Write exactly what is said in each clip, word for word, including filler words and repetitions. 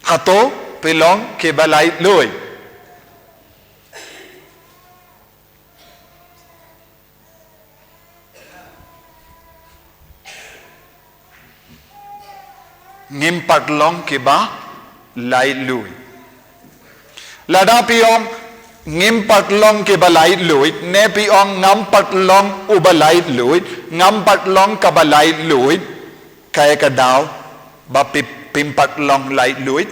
Hato phi long kiba laitluid? Ngim pat long kiba laitluid. Lada phi ong ngim pat long kiba laitluid, ne phi ong ngam pat long uba laitluid, ngam pat long kaba laitluid, kaei ka daw ba phi, phim pat long laitluid?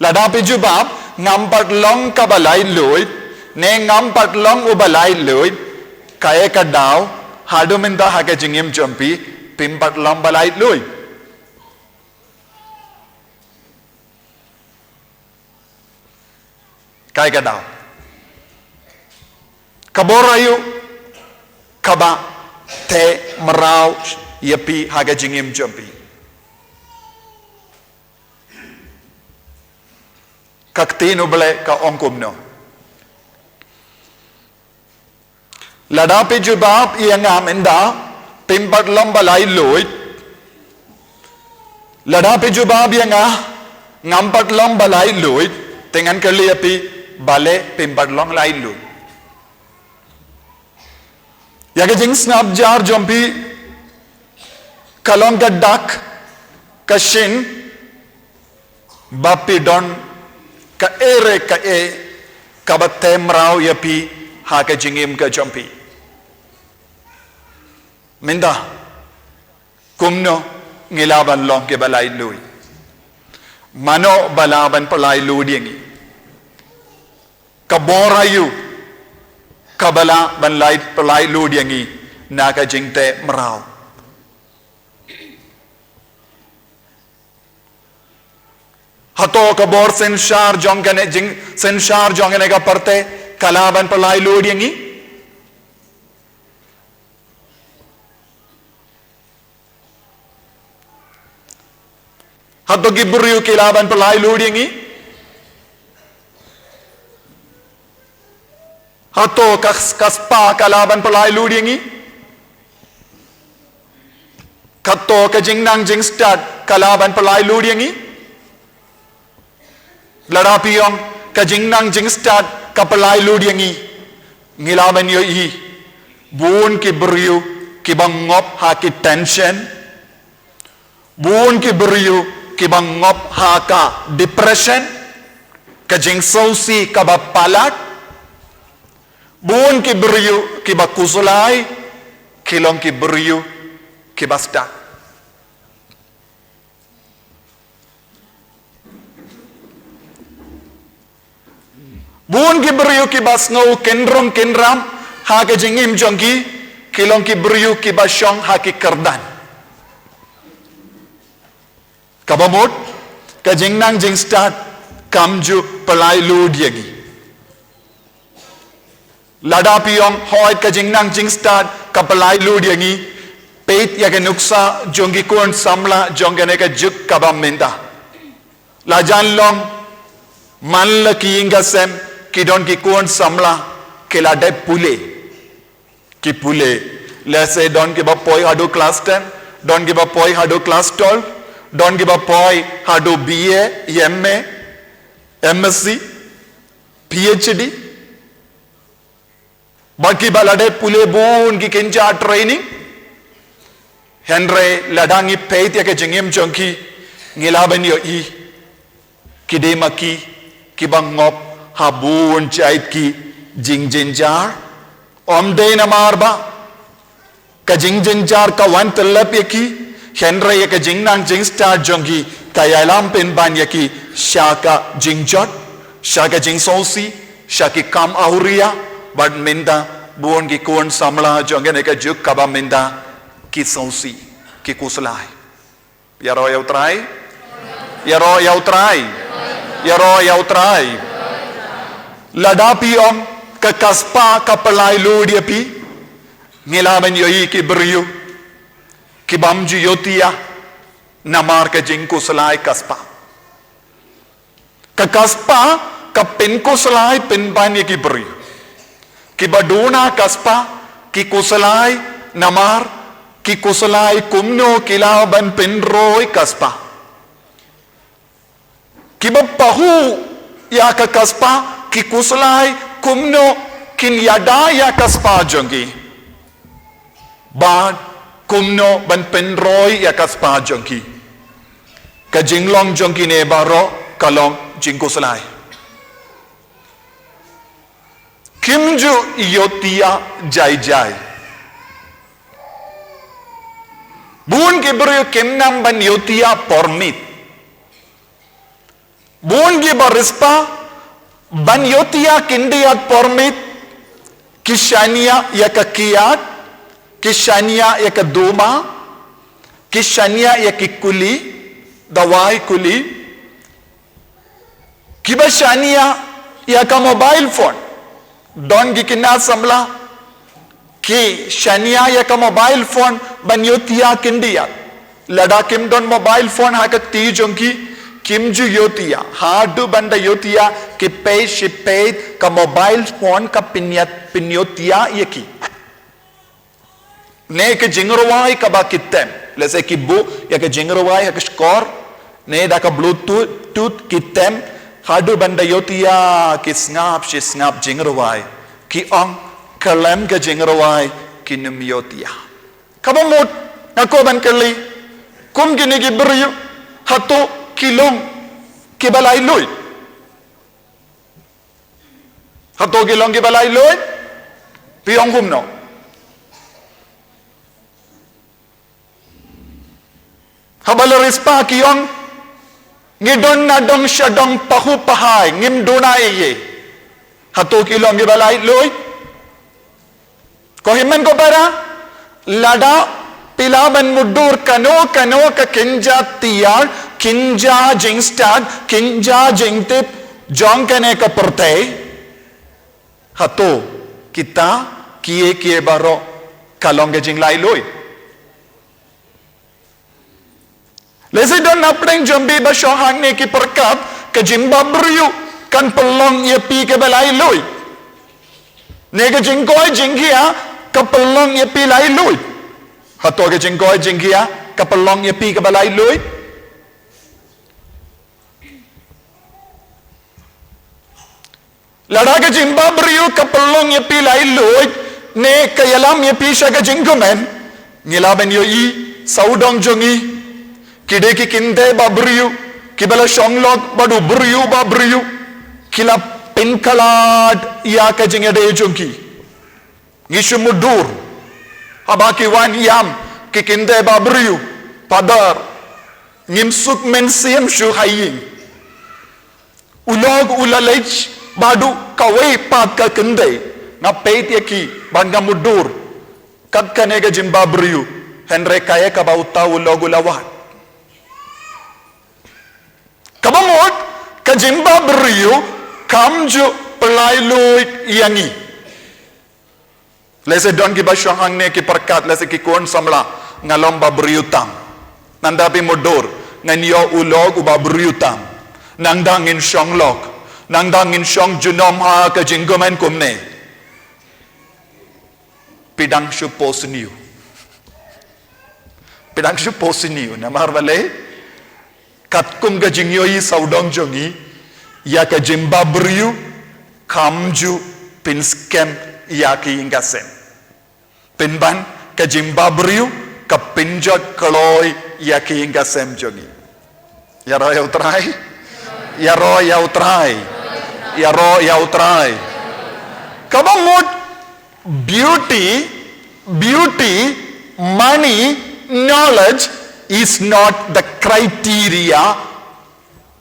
Lada phi jubab ngam pat long kaba laitluid, ne ngam pat long uba laitluid, kaei ka daw haduh mynta ha ka jingim jong phi phim pat long ba laitluid? Kaei ka daw? Ka bor aïu kaba teh mraw ïa phi ha ka jingim jong phi? Ka ktien U Blei ka ong kumno? Lada phi jubab ïa nga mynta phim pat long ba laitluid, lada phi jubab ïa nga ngam pat long ba laitluid, te ngan kylli ïa phi, balei phim pat long laitluid? Ïa ka jingsngap jar jong phi ka long ka dak ka shin ba phi don kaei re kaei kaba teh mraw ïa phi ha ka jingim ka jong phi. Mynta kumno ngi lah ban long kiba laitluid? Mano ba lah ban pyllait luid ïa ngi? Ka bor aïu kaba lah ban lait, pyllait luid ïa ngi na ka jingteh mraw? Hato ka bor synshar jong kane, jingsynshar jong kane ka pyrthei ka lah ban pyllait luid ïa ngi? Hato ki briew ki lah ban pyllait luid ïa ngi? Hato ka, ka spah ka lah ban pyllait luid ïa ngi? Hato ka jingnang jingstad ka lah ban pyllait luid ïa ngi? Lada phi ong ka jingnang jingstad ka pyllait luid ïa ngi, ngi lah ban ïohi bun ki briew kiba ngop ha ki tension, bun ki briew kiba ngop ha ka depression, ka jingsngewsih kaba palat, bun ki briew kiba khuslai ki long ki briew kiba stad. Bun ki briew kiba sngew kynrong kynram ha ka jingim jong ki, ki long ki briew kiba shong ha ki kyrdan. Kaba mut, ka jingnang jingstad kam ju pyllait luid ïa ngi. Lada phi ong hooid ka jingnang jingstad ka pyllait luid ïa ngi, peit ïa ka nuksa jong ki khun samla jong kane ka juk kaba mynta. La jan long man la ki ïing ka sem, ki don ki khun samla ki la dep pule. Ki pule. Lehse don kiba poi haduh klas ten, don kiba poi haduh klas twelve, don kiba poi haduh B A, M A, M S C, P H D. Bad kiba la dep pule bun ki kynja training. Hynrei lada ngi peit ïa ka jingim jong ki, ngi lah ban ïohi ki dei ma ki kiba ngop ha bun jait ki jingjynjar. Ym dei namar ba ka jingjynjar ka wan tyllep ïa ki, hynrei ïa ka jingnang jingstad jong ki ka ïalam pynban ïa ki sha ka jingjot, sha ka jingsngewsih, sha ki kam awria. Bad mynta bun ki khun samla jong kane ka juk kaba mynta ki sngewsih, ki khuslai. Ïaroh ïa U Trai. Ïaroh ïa U Trai. Ïaroh ïa U Trai. Lada phi ong ka, ka spah ka pyllait luid ïa phi, ngi lah ban ïohi ki briew kibym ju ïohtïa namar ka jingkhuslai ka spah. Ka, ka spah ka pynkhuslai pynban ïa ki briew. Kiba duna ka spah ki khuslai namar ki khuslai kumno ki lah ban pynroi ka spah. Kiba pahuh ïa ka, ka spah, ki khuslai kumno kin ïada ïa ka spah jong ki. Bad kumno ban pynroi ïa ka spah jong ki. Ka jinglong jong kine baroh ka long jingkhuslai. Kim ju ïohtïa jai jai. Bun ki briew kim nang ban ïohtïa por miet. Bun ki ba riewspah ban ïohtïa khyndiat por miet, ki shaniah ïa ka kiad, ki shaniah ïa ka duma, ki shaniah ïa ki kuli, dawai kuli, kiba shaniah ïa ka mobile phone. Don ki khynnah samla ki shaniah ïa ka mobile phone ban ïohtïa khyndiat. Lada kim don mobile phone ha ka kti jong ki, kim ju ïohtïa. Haduh ban da ïohtïa, ki peit shi peit, ka mobile phone ka pynïat, pynïohtïa ïa ki. Ne ka jingrwai kaba ki tem. Lehse ki buh ïa ka jingrwai ha ka shkor. Ne da ka Bluetooth, tooth ki tem. Haduh ban da ïohtïa ki sngap shi sngap jingrwai. Ki ong khlem ka jingrwai kin ym ïohtïa. Kaba mut, nga kwah ban kylli. Kum kine ki briew, hato ki long kiba laitluid? Hato ki long kiba laitluid? Phi ong kumno? Haba la riewspah ki ong, ngi don na dong sha dong, pahuh pahai, ngim duna ei ei. Hato ki long kiba laitluid? Ko hynmen ko para, lada phi lah ban mutdur kano kano ka kynja tiar, kynja jingstad, kynja jingtip jong kane ka pyrthei. Hato kita kiei kiei baroh ka long ka jinglaitluid? Lehse don na pdeng jong phi ba shong hangne ki pyrkhat, ka jingbhabriew kan pynlong ïa phi kaba laitluid. Ne ka jingkoit jingkhiah ka pynlong ïa phi laitluid. Hato ka jingkoit jingkhiah ka pynlong ïa phi kaba laitluid? Lada ka jingbhabriew ka pynlong ïa phi laitluid, ne ka ïalam ïa phi sha ka jingkmen, ngi lah ban ïohi sawdong jong ngi, ki dei ki kynthei bhabriew, kiba la shong lok bad u briew bhabriew, ki la pynkhlad ïa ka jingïadei jong ki. Ngi shu mutdur. Haba ki wan ïam ki kynthei bhabriew, Phadar, ngim suk mynsiem shuh ha ïing. U lok u la leit bad kawei pat ka kynthei. Nga peit ïa ki bad nga mutdur. Kat kane ka jingbhabriew, hynrei kaei kaba uta u lok u la wad? Kaba mut, ka jingbhabriew kam ju pyllait luid ïa ngi. Lehse don kiba shong hangne ki pyrkhat, lehse ki khun samla, nga long bhabriew tam. Nangta phi mutdur, ngan ïoh u lok u bhabriew tam. Nangta ngin shong lok, nangta ngin shong junom ha ka jingkmen kumne. Phi dang shu post new. Phi dang shu post new, namar balei? Katkum ka jingïohi sawdong jong ngi, ïa ka jingbhabriew kam ju pynskhem ïa ki ïing ki sem. Pynban ka jingbhabriew ka pynjot kloi ïa ki ïing ki sem jong ngi. Ïaroh ïa U Trai. Ïaroh ïa U Trai. Ïaroh ïa U Trai. Kaba mut, beauty, beauty, money, knowledge is not the criteria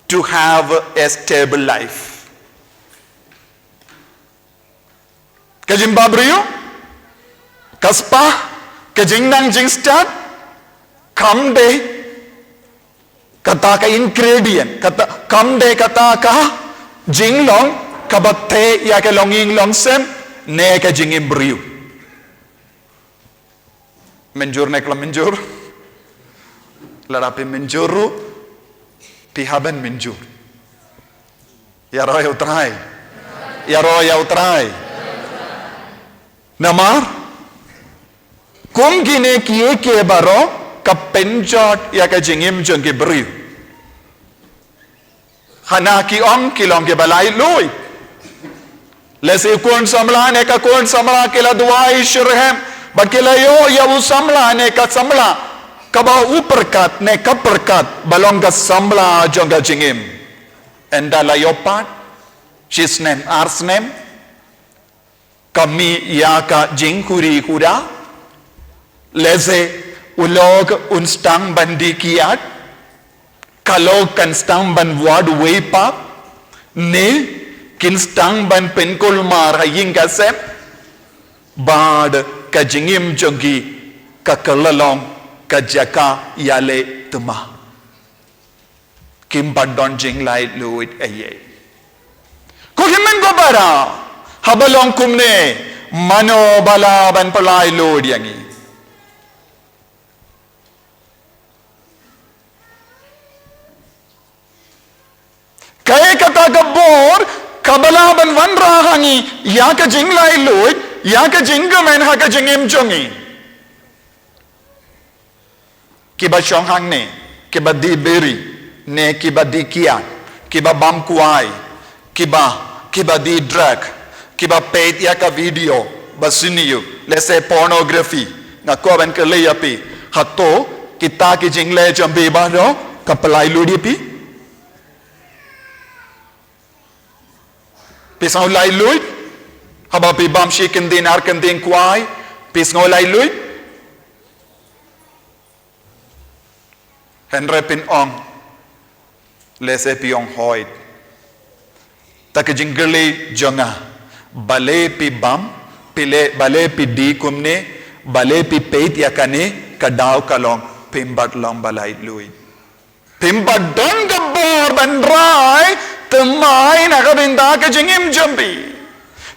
to have a stable life. Ka jingbhabriew, ka spah, ka jingnang jingstad, kam dei kata ka ingredient, kata, kam dei kata ka jinglong kaba theh ïa ka longïing longsem ne ka jingim briew. Mynjur ne khlem mynjur? Lada phi mynjur ruh, phi hap ban mynjur. Ïaroh ïa U Trai. Ïaroh ïa U Trai. Namar kum kine kiei kiei baroh ka pynjot ïa ka jingim jong ki briew. Hana ki ong ki long kiba laitluid. Lehse u khun samla ne ka khun samla ki la duwai shitrhem, bad ki la ïoh ïa u samla ne ka samla kaba u pyrkhat ne ka pyrkhat ba long ka samla jong ka jingim. Ynda la ïoh pat shisnem arsnem, ka mih ïa ka jingkhuda khuda. Lehse u lok un sdang ban dih kiad, ka lok kan sdang ban wad wei pat, ne kin sdang ban pynkulmar ha ïing ka sem. Bad ka jingim jong ki ka kylla long ka jaka ïaleh thma. Kim pat don jinglaitluid ei ei. Ko hynmen ko para, haba long kumne, mano ba lah ban pyllaitluid ïa ngi? Kaei kata ka bor kaba lah ban wanrah ha ngi ïa ka jinglaitluid, ïa ka jingkmen ha ka jingim jong ngi? Kiba shong hangne, kiba dih biri, ne kiba dih kiad, kiba bam kwai, kiba, kiba dih drug, kiba peit ïa ka video ba sniew, lehse pornography. Nga kwah ban kylli ïa phi, hato kita ki jingleh jong phi baroh ka pyllaitluid ïa phi? Phi sngew laitluid haba phi bam shi kyntien ar kyntien kwai? Phi sngew laitluid? Hynrei phin ong, lehse phi ong hooid. Te ka jingkylli jong nga, balei phi bam, phi leh, balei phi dih kumne, balei phi peit ïa kane, ka daw ka long phim pat long ba laitluid. Phim pat don ka bor ban rai thymmai na ka bynta ka jingim jong phi.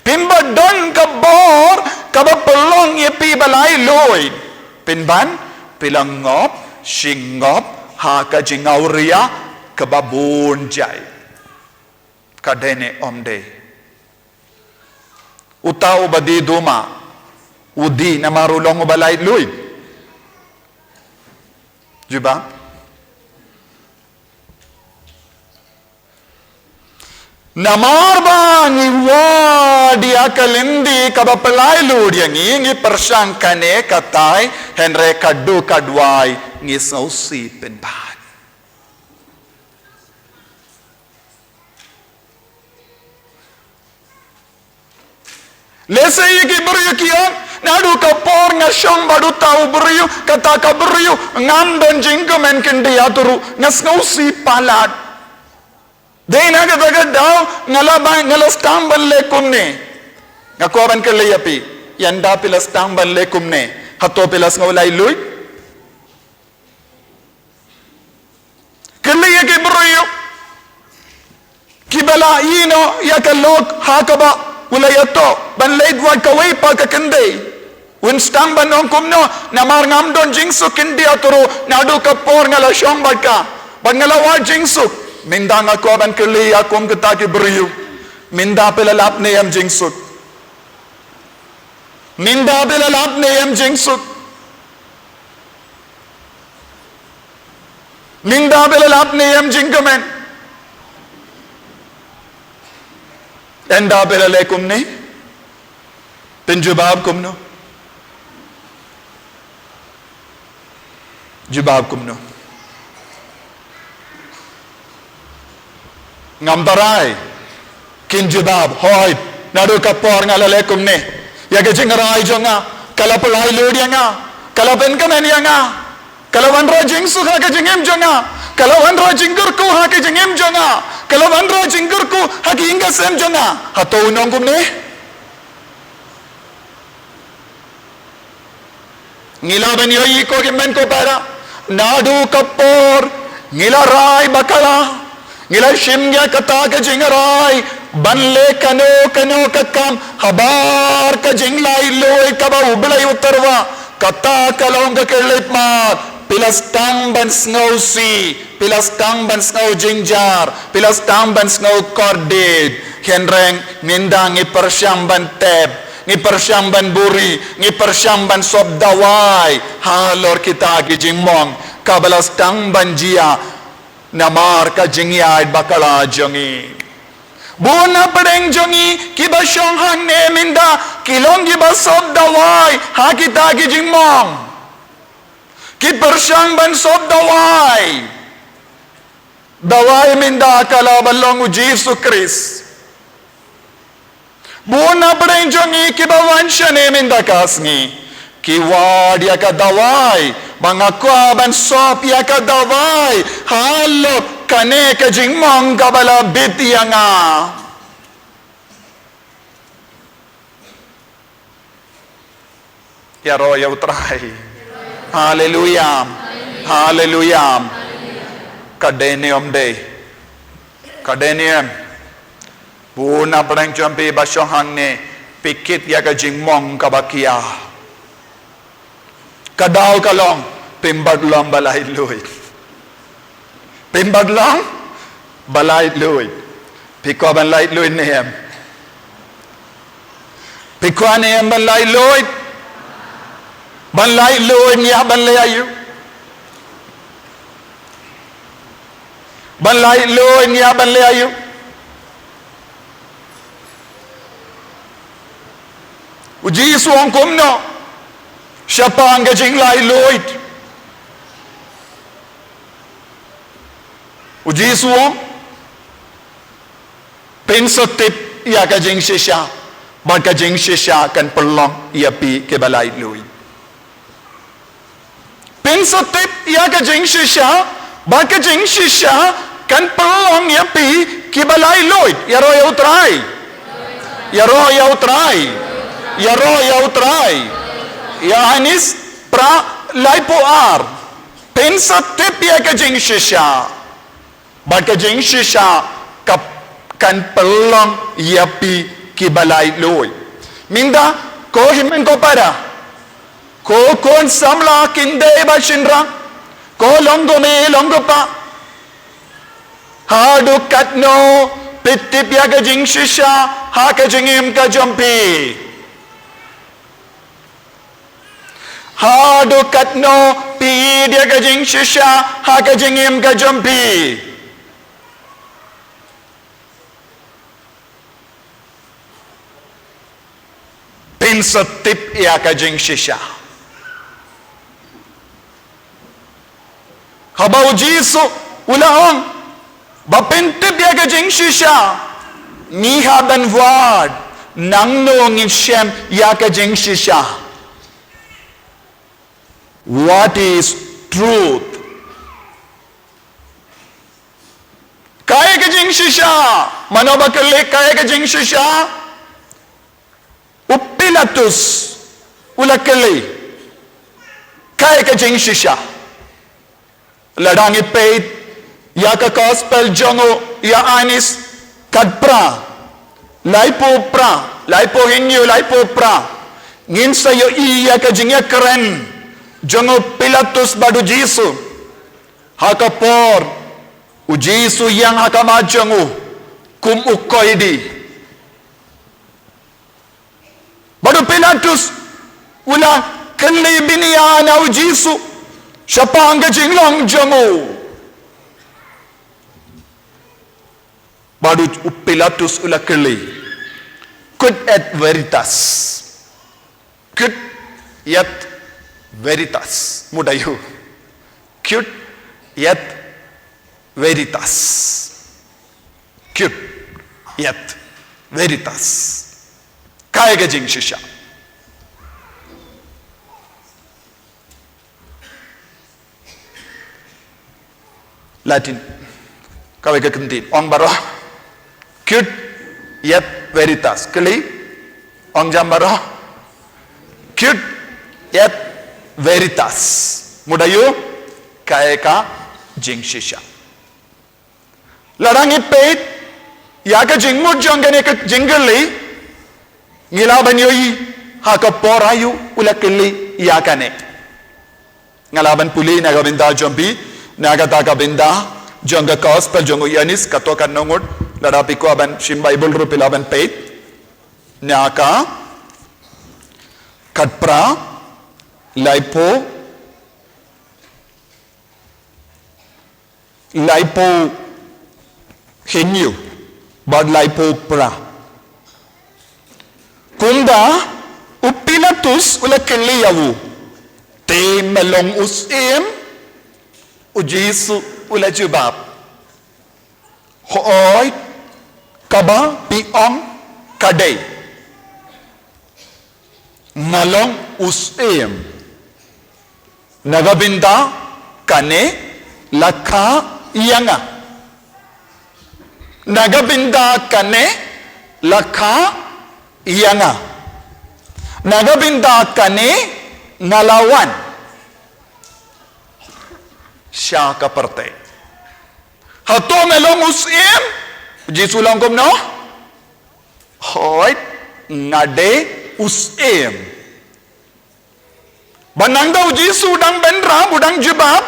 Phim pat don ka bor kaba pynlong ïa phi ba laitluid. Pynban phi la ngop shi ngop ha ka jingawria kaba bun jait. Ka dei ne ym dei? Uta uba dih duma, u dih namar u long uba laitluid? Jubab. Namar ba ngi wad ïa ka lynti kaba pyllaitluid ïa ngi, ngi pyrshang kane katai, hynrei ka duk ka duwai ngi sngewsih pynban. Lehse ïa ki briew ki ong, naduh ka por nga shong bad uta u briew, kata ka briew, ngam don jingkmen kyndit ïa uta ruh, nga sngewsih palat. Dei na kata ka daw, nga la ban, nga la sdang ban leh kumne. Nga kwah ban kylli ïa phi, ynda phi la sdang ban leh kumne, hato phi la sngew laitluid? Kylli ïa ki briew kiba la ïehnoh ïa ka lok ha kaba u la ïatoh ban leit wad kawei pat ka kynthei. Un sdang ban ong kumno, namar ngam don jingsuk kyndit ïa uta ruh, naduh ka por nga la shong bad ka, bad nga la wad jingsuk. Mynta nga kwah ban kylli ïa kum kita ki briew, mynta phi la lap ne em jingsuk? Mynta phi la lap ne em jingsuk? Mynta phi la lap ne em jingkmen? Ynda phi la leh kumne, phin jubab kumno? Jubab kumno? Ngam tharai kin jubab, hooid, naduh ka por nga la leh kumne. Ïa ka jingrai jong nga, ka la pyllaitluid ïa nga, ka la pynkmen ïa nga, ka la wanrah jingsuk ha ka jingim jong nga, ka la wanrah jingkyrkhu ha ka jingim jong nga, ka la wanrah jingkyrkhu ha ka ïing ka sem jong nga. Hato un ong kumne? Ngi lah ban ïohi ko ki hynmen ko para, naduh ka por ngi la rai bakla, ngi la shim ïa kata ka jingrai ban leh kano kano ka kam habar ka jinglaitluid kaba U Blei u tyrwa. Kata ka long ka khyllipmat, phi la sdang ban sngewsih, phi la sdang ban sngew jynjar, phi la sdang ban sngew kordit. Hynrei mynta ngi pyrshang ban tep, ngi pyrshang ban buri, ngi pyrshang ban sop dawai halor kita ki jingmong kaba la sdang ban jia Namar ka jingïaid bakla jong ngi. Bun na pdeng jong ngi kiba shong hangne mynta ki long kiba sop dawai ha kita ki jingmong. Ki pyrshang ban sop dawai. Dawai mynta ka la ba long u Jisu Khrist. Bun na pdeng jong ngi kiba wan shane mynta ka sngi ki wad ïa ka dawai, ba nga kwah ban sop ïa ka dawai halor kane ka jingmong kaba la bit ïa nga. Ïaroh ïa U Trai. Haleluya. Haleluya. Ka dei ne em dei? Ka dei ne em? Bun na pdeng jong phi ba shong hangne, phi kit ïa ka jingmong kaba khia. Ka daw ka long, phim pat long ba laitluid. Phim pat long ba laitluid. Phi kwah ban laitluid ne em? Phi kwah ne em ban laitluid? Ban laitluid ngi hap ban leh aïu? Ban laitluid ngi hap ban leh aïu? U Jisu u ong kumno shaphang ka jinglaitluid? U Jisu u ong, phin sa tip ïa ka jingshisha, bad ka jingshisha kan pynlong ïa phi kiba laitluid. Phin sa tip ïa ka jingshisha, bad ka jingshisha kan pynlong ïa phi kiba laitluid. Ïaroh ïa U Trai. Ïaroh ïa U Trai. Ïaroh ïa U Trai. Ïa Anis phra laiphew ar. Phin sa tip ïa ka jingshisha, bad ka jingshisha ka kan pynlong ïa phi kiba laitluid. Mynta ko hynmen ko para, ko khun samla, kynthei bad shynrang, ko long kmie long kpa, haduh katno phi tip ïa ka jingshisha ha ka jingim ka jong phi? Haduh katno phi ïeit ïa ka jingshisha ha ka jingim ka jong phi? Phin sa tip ïa ka jingshisha. Haba u Jisu u la ong ba phin tip ïa ka jingshisha, ngi hap ban wad, nangno ngin shem ïa ka jingshisha? What is truth? Kaei ka jingshisha? Mano ba kylli kaei ka jingshisha? U Pilatus u la kylli kaei ka jingshisha. Lada ngi peit ïa ka gospel jong u Ïoannis khatphra, laiphew phra, laiphew hynñiew, laiphew phra, ngin sa ïohi ïa ka jingïakren jong u Pilatus bad u Jisu ha ka por u Jisu u ïeng ha khmat jong u kum u koidi. Bad u Pilatus u la kylli bniah na u Jisu shaphang ka jinglong jong u. Bad u Pilatus u la kylli, "Quid et veritas?" Quid et veritas? Mut aïu? Quid et veritas? Quid et veritas? Kaei ka jingshisha? Latin. Kawei ka kyntien. Ong baroh. Quid et veritas. Kylli. Ong jam baroh. Quid et veritas? Mut aïu? Kaei ka jingshisha? Lada ngi peit ïa ka jingmut jong kane ka jingkylli, ngi lah ban ïohi ha ka por aïu u la kylli ïa kane. Nga lah ban pule na ka bynta jong phi, na kata ka bynta jong ka gospel jong u Ïoannis, kato katno ngut, lada phi kwah ban shim Baibl ruh phi lah ban peit. Na ka khatphra, laiphew, laiphew hynñiew bad laiphew phra. Kumta u Pilatus u la kylli ïa u, "Te me long u syiem?" U Jisu u la jubab, "Hooid, kaba phi ong ka dei. Nga long u syiem. Na ka bynta kane la kha ïa nga. Na ka bynta kane la kha ïa nga. Na ka bynta kane nga la wan sha ka pyrthei." "Hato me long u syiem?" U Jisu u ong kumno? "Hooid, nga dei u syiem." Bad nangta u Jisu u dang bynrap, u dang jubab,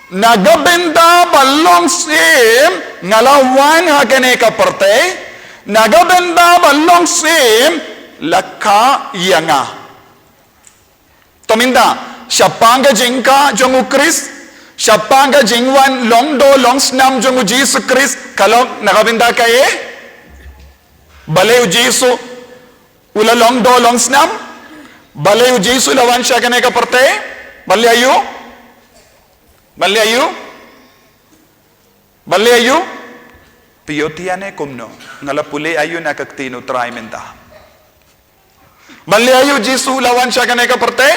"Na ka bynta ba long syiem nga la wan ha kane ka pyrthei. Na ka bynta ba long syiem la kha ïa nga." To mynta, shaphang ka jingkha jong u Khrist, shaphang ka jingwan long doh long snam jong u Jisu Khrist, ka long na ka bynta kaei? Balei u Jisu u la long doh long snam? Balei u Jisu u la wan sha kane ka pyrthei? Balei aïu? Balei aïu? Balei aïu? Phi ïohi ïa ne kumno? Nga la pule aïu na ka ktien u Trai mynta. Balei aïu u Jisu u la wan sha kane ka pyrthei?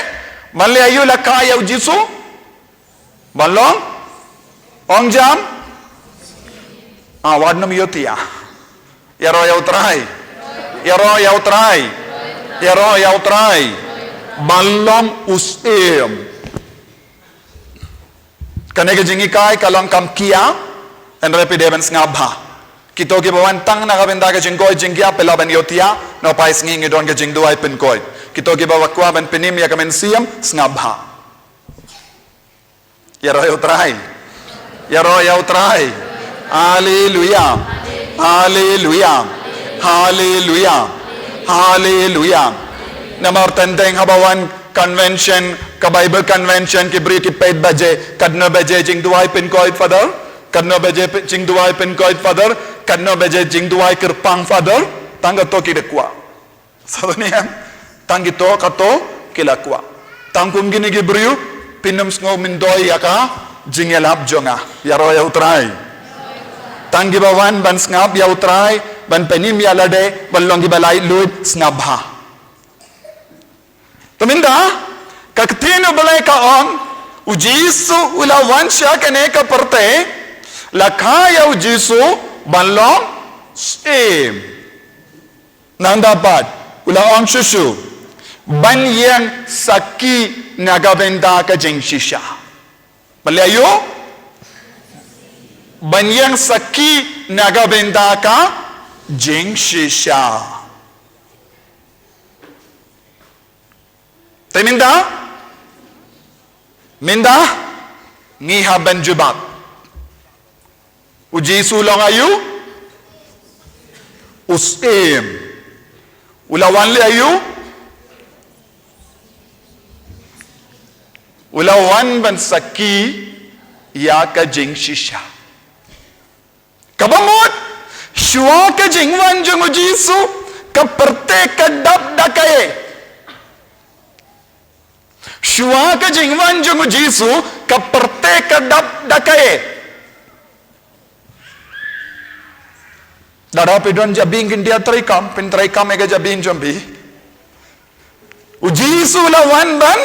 Balei aïu la kha ïa u Jisu? Ban long? Ong jam? Ah, wat nym ïohi ïa. Ïaroh ïa u Trai. Ïaroh ïa u Trai. Ïaroh ïa u Trai. Ban long u syiem. Kane ka jinghikai ka long kam khia, hynrei phi dei ban sngap bha. Kito kiba wan tang na ka bynta ka jingkoit jingkhiah, phi lah ban ïohi ïa, na u phai sngi ngi don ka jingduwai pynkoit. Kito kiba kwah ban pynim ïa ka mynsiem, sngap bha. Ïaroh ïa u Trai. Ïaroh ïa u Trai. Haleluia. Haleluia. Haleluia. Haleluia. Namar teng teng haba wan convention, ka Bible convention, ki briew ki peit baje, katno baje jingduwai pynkoit, Father? Katno baje pe-, jingduwai pynkoit, Father? Katno baje jingduwai kyrpang, Father? Tang kato ki dei kwah. Sa duh niam, tang kito kato ki la kwah. Tang kum kine ki briew, phin ym sngew myntoi ïa ka jingïalap jong nga. Ïaroh ïa u Trai. Tang kiba wan ban sngap ïa u Trai, ban pynim ïa lade, ban long kiba laitluid, sngap bha. Te mynta, ka ktien U Blei ka ong, u Jisu u la wan sha kane ka pyrthei, la kha ïa u Jisu ban long syiem. Nangta pat, u la ong shuh shuh, ban ïeng sakhi na ka bynta ka jingshisha. Balei aïu? Ban ïeng sakhi na ka bynta ka jingshisha. Te mynta, mynta, ngi hap ban jubab. U Jisu u long aïu? U syiem. U la wan leh aïu? U la wan ban sakhi ïa ka jingshisha. Kaba mut, shuwa ka jingwan jong u Jisu, ka pyrthei ka dap da kaei? Shuwa ka jingwan jong u Jisu, ka pyrthei ka dap da kaei? Lada phi don jabieng, kin ïa treikam, phin treikam ïa ka jabieng jong phi. U Jisu u la wan ban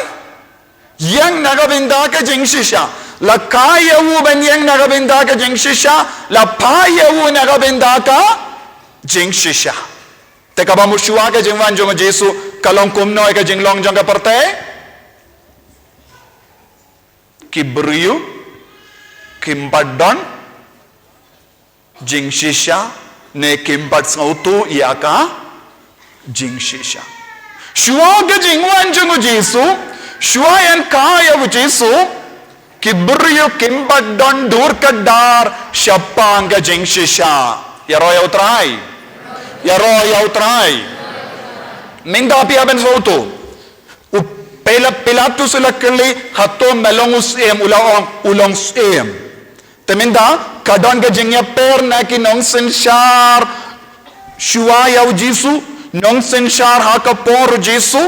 ïeng na ka bynta ka jingshisha. La kha ïa u ban ïeng na ka bynta ka jingshisha. La phah ïa u na ka bynta ka jingshisha. Te kaba mut shuwa ka jingwan jong u Jisu, ka long kumno ïa ka jinglong jong ka pyrthei? Ki briew kim pat don jingshisha, ne kim pat sngewthuh ïa ka jingshisha. Shuwa ka jingwan jong u Jisu, shuwa ïa ka kha ïa u Jisu, ki briew kim pat don dur kdar shaphang ka jingshisha. Ïaroh ïa u Trai. Ïaroh ïa u Trai. Mynta phi hap ban sngewthuh. U Pila-, Pilatus u la kylli, "Hato me long u syiem?" U la ong, "U long syiem." Te mynta, ka don ka jingïapher na ki nongsynshar shuwa ïa u Jisu, nongsynshar ha ka por u Jisu,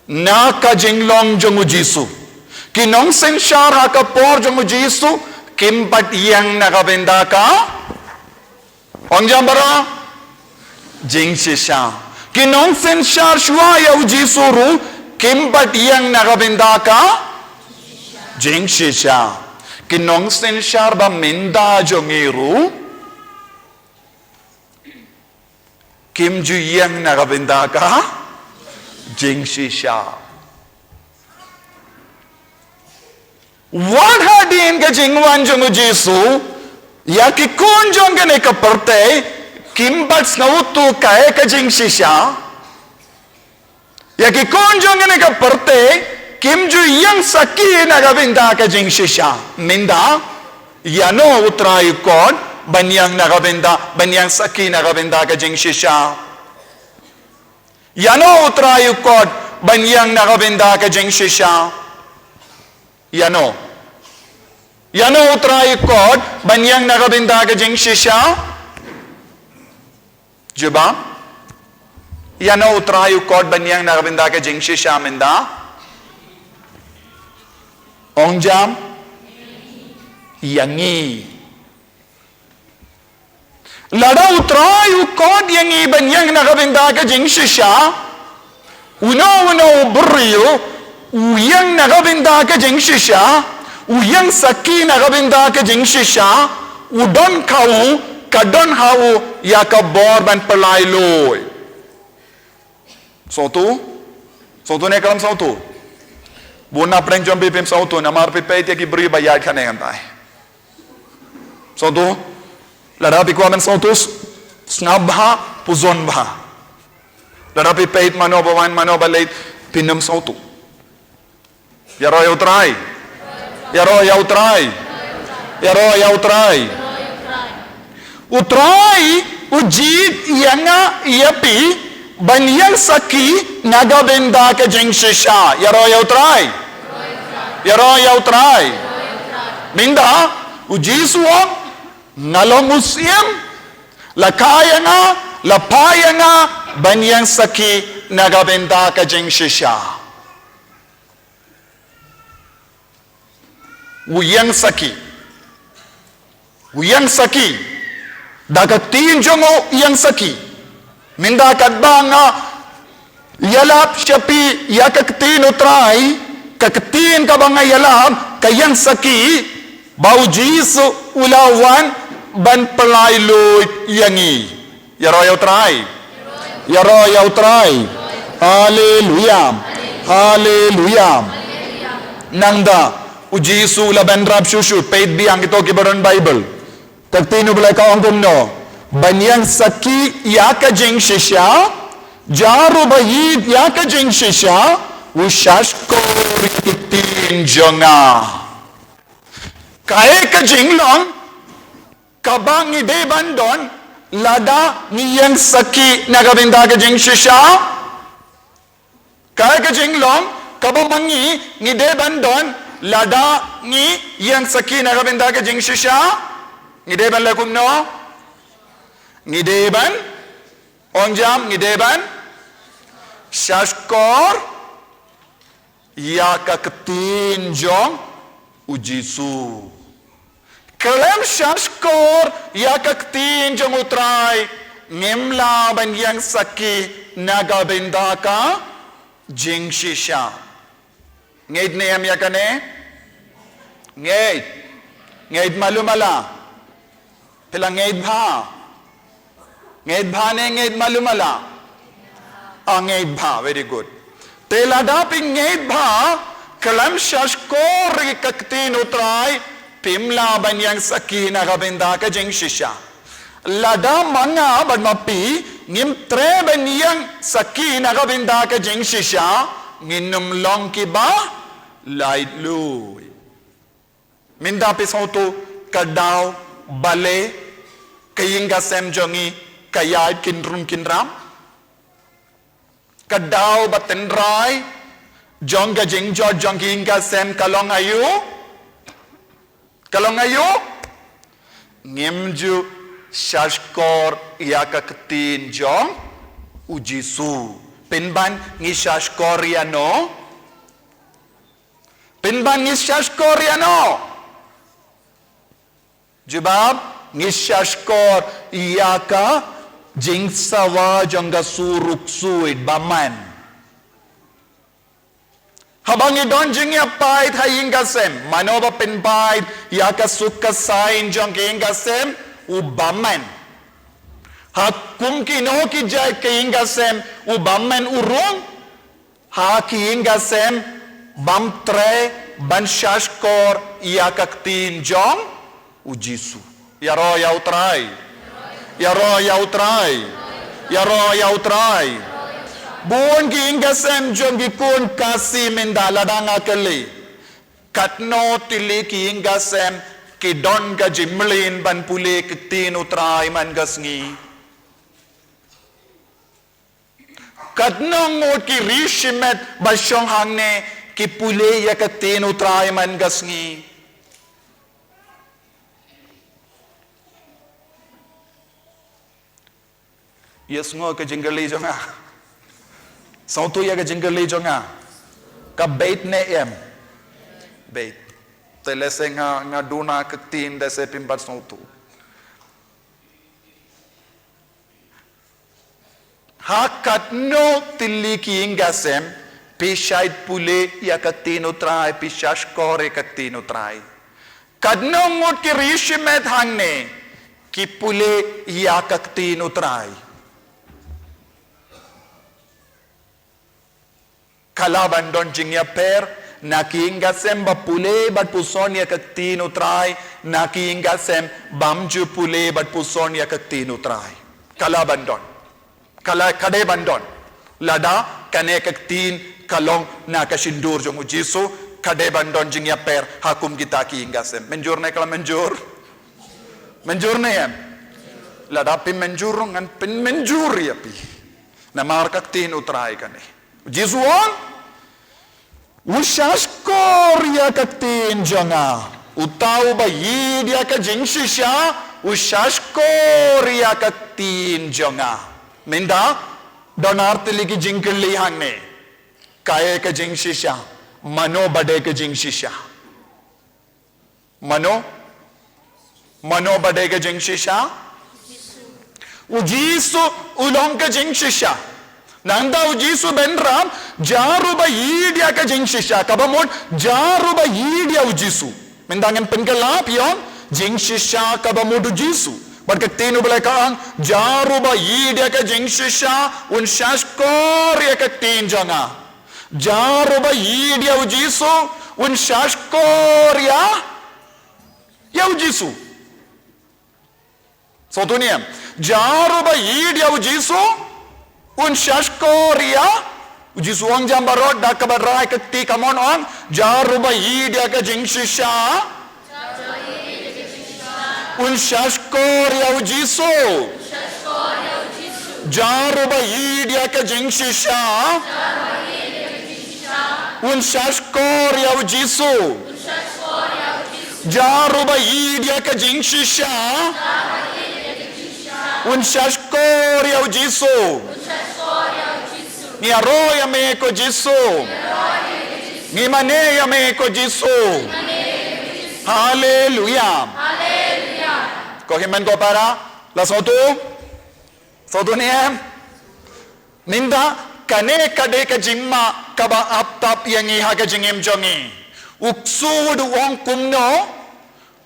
na ka jinglong jong u Jisu. Ki nongsynshar ha ka por jong u Jisu, kim pat ïeng na ka bynta ka Ong jam baroh, jingshisha. Ki nongsynshar shuwa ïa u Jisu ruh, kim pat ïeng na ka bynta ka jingshisha. Ki nongsynshar ba mynta jong ngi ruh, kim ju ïeng na ka bynta ka jingshisha. Wat hadien ka jingwan jong u Jisu, ïa ki khun jong kane ka pyrthei, kim pat sngewthuh kaei ka jingshisha. Ïa ki khun jong kane ka pyrthei, kim ju ïeng sakhi na ka bynta ka jingshisha. Mynta, ïano u Trai u khot, ban ïeng na ka bynta, ban ïeng sakhi na ka bynta ka jingshisha. Ïano u Trai u khot, ban ïeng na ka bynta ka jingshisha. Ïano. Ïano u Trai u khot, ban ïeng na ka bynta ka jingshisha. Jubab. Ïano u Trai u khot, ban ïeng na ka bynta ka jingshisha mynta. Ong jam. Ïa ngi. Lada u Trai u khot ïa ngi ban ïeng na ka bynta ka jingshisha. Uno uno u briew, u ïeng na ka bynta ka jingshisha, u ïeng sakhi na ka bynta ka jingshisha, u don ha u, ka don ha u, ïa ka bor ban pynlait luid. Sngewthuh? Sngewthuh ne khlem sngewthuh? Bun na pdeng jong phi phim sngewthuh, namar phi peit ïa ki briew ba ïaid kane kane. Sngewthuh? Lada phi kwah ban sngewthuh, sngap bha, pynshong bha. Lada phi peit mano ba wan mano ba leit, phin ym sngewthuh. Ïaroh ïa u Trai. Ïaroh ïa u Trai. Ïaroh ïa u Trai. U Trai, u jied ïa nga ïa phi, ban ïeng sakhi, na ka bynta ka jingshisha. Ïaroh ïa u Trai. Ïaroh ïa u Trai. Mynta, u Jisu u ong, nga long u syiem, la kha ïa nga, la phah ïa nga, ban ïeng sakhi, na ka bynta ka jingshisha. U ïeng sakhi. U ïeng sakhi. Da ka ktien jong u ïeng sakhi. Mynta katba nga ïalap sha phi ïa ka ktien u Trai, ka ktien kaba nga ïalap, ka ïeng sakhi, ba u Jisu u la wan, ban pynlait luid ïa ngi. Ïaroh ïa u Trai. Ïaroh ïa u Trai. Haleluya. Haleluya. Nangta, u Jisu u la bynrap shuh shuh, peit biang kito kiba don Baibl. Ka ktien u Blei ka ong kumno. Ban ïeng sakhi ïa ka jingshisha, jar uba ïeit ïa ka jingshisha, u shahshkor ïa ki ktien jong nga. Kaei ka jinglong, kaba ngi dei ban don, lada ngi ïeng sakhi na ka bynta ka jingshisha. Kaei ka jinglong, kaba ma ngi, ngi dei ban don, lada ngi ïeng sakhi na ka bynta ka jingshisha. Ngi dei ban leh kumno. Ngi dei ban, ong jam, ngi dei ban shahshkor ïa ka ktien jong u Jisu. Khlem shahshkor ïa ka ktien jong u Trai, ngim lah ban ïeng sakhi na ka bynta ka jingshisha. Ngeit ne em ïa kane? Ngeit. Ngeit malu mala. Phi la ngeit bha. Ngeit bha ne ngeit malu mala? Ah, ngeit bha, very good. Te lada phi ngeit bha, khlem shahshkor ïa ka ktien u Trai, phim lah ban ïeng sakhi na ka bynta ka jingshisha. Lada ma nga bad ma phi, ngim treh ban ïeng sakhi na ka bynta ka jingshisha, ngin ym long kiba laitluid. Mynta phi sngewthuh ka daw balei ka ïing ka sem jong ngi ka ïaid kynrum kynram? Ka daw ba tynrai jong ka jingjot jong ka ïing ka sem ka long aïu? Ka long aïu? Ngim ju shahshkor ïa ka ktien jong u Jisu. Pynban ngi shahshkor ïa no? Pynban ngi shahshkor ïa no? Jubab, ngi shahshkor ïa ka jingsawa jong ka sur u ksuid bymman. Haba ngi don jingïapait ha ïing ka sem, mano ba pynpait ïa ka suk ka saiñ jong ka ïing ka sem? U bymman. Ha kum kino ki jait ka ïing ka sem, u bymman u rung? Ha ki ïing ka sem, bym treh ban shahshkor ïa ka ktien jong u Jisu. Ïaroh ïa u Trai. Ïaroh ïa u Trai. Ïaroh ïa u Trai. Bun ki ïing ka sem jong ki khun Khasi mynta, lada nga kylli, katno tylli ki ïing ka sem ki don ka jingmlien ban pule ka ktien u Trai man ka sngi? Katno ngut ki ri shimet ba shong hangne ki pule ïa ka ktien u Trai man ka sngi? Ïa sngew ka jingkylli jong nga. Sngewthuh ïa ka jingkylli jong nga. Ka beit ne em? Beit. Te lehse nga, nga duna ka ktien, lehse phim pat sngewthuh. Ha katno tylli ki ïing ka sem phi shait pule ïa ka ktien u Trai, phi shahshkor ïa ka ktien u Trai? Katno ngut ki ri shimet hangne ki pule ïa ka ktien u Trai? Ka lah ban don jingïapher na ki ïing ka sem ba pule bad puson ïa ka ktien u Trai, na ki ïing ka sem bym ju pule bad puson ïa ka ktien u Trai. Ka lah ban don. Ka lah, ka dei ban don. Lada kane ka ktien ka long na ka shyntur jong u Jisu, ka dei ban don jingïapher ha kum kita ki ïing ka sem. Mynjur ne ka la mynjur? Mynjur ne em? Lada phim mynjur ruh ngan pynmynjur ïa phi. Namar ka ktien u Trai kane. U Jisu u ong, u shahshkor ïa ka ktien jong nga. Uta uba ïeit ïa ka jingshisha, u shahshkor ïa ka ktien jong nga. Mynta, don ar tylli ki jingkylli hangne. Kaei ka jingshisha? Mano ba dei ka jingshisha? Mano? Mano ba dei ka jingshisha? U Jisu u long ka jingshisha. Nangta u Jisu u bynrap, jar uba ïeit ïa ka jingshisha, kaba mut jar uba ïeit ïa u Jisu. Mynta ngan pynkylla ïa u, jingshisha kaba mut u Jisu. Bad ka ktien u Blei ka ong, jar uba ïeit ïa ka jingshisha, un shahshkor ïa ka ktien jong nga. Jar uba ïeit ïa u Jisu, un shahshkor ïa, ïa u Jisu. Sngewthuh ne em? Jar uba ïeit ïa u Jisu, un shahshkor ïa u Jisu. Ong jam baroh da kaba rai ka kti kamon ong, jar uba ïeit ïa ka jingshisha, un shahshkor ïa u Jisu. Jar uba ïeit ïa ka jingshisha, un shahshkor ïa u Jisu. Jar uba ïeit ïa ka jingshisha, un shahshkor ïa u Jisu. Ngi ïaroh ïa me ko Jisu. Ngi mane ïa me ko Jisu. Haleluya. Ko hynmen ko para, la sngewthuh? Sngewthuh ne em? Mynta, kane ka dei ka jingma kaba ap tap ïa ngi ha ka jingim jong ngi. U ksuid u ong kumno?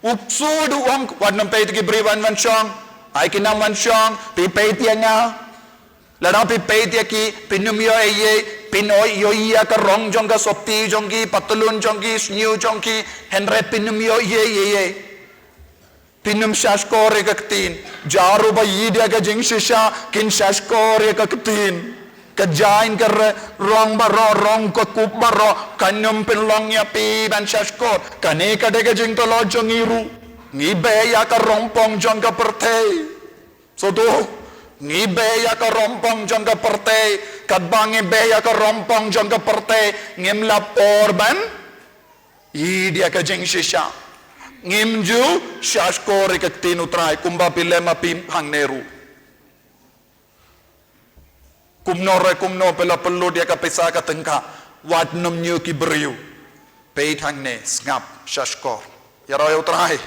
U ksuid u ong, wat nym peit ki briew ban wan shong. Ai ki nam wan shong, phi peit ïa nga. Lada phi peit ïa ki, phin ym ïoh ei ei, phin ïoh ïa ka rong jong ka sopti jong ki, patlun jong ki, sniew jong ki, hynrei phin ym ïoh ei ei. Phin ym shahshkor ïa ka ktien. Jar uba ïeit ïa ka jingshisha, kin shahshkor ïa ka ktien. Ka jaiñ ka re-, rong baroh, rong ka kup baroh, kan ym pynlong ïa phi ban shahshkor. Kane ka dei ka jingtlot jong ngi ruh. Ngi beh ïa ka rong pong jong ka pyrthei. Sngewthuh, ngi beh ïa ka rong pong jong ka pyrthei, katba ngi beh ïa ka rong pong jong ka pyrthei, ngim lah por ban ïeit ïa ka jingshisha. Ngim ju shahshkor ïa ka ktien U Trai kumba phi leh ma phi hangne ruh. Kumno re kumno phi la pynlut ïa ka pisa ka tyngka, wat nym ñiew ki briew. Peit hangne, sngap, shahshkor. Ïaroh ïa U Trai.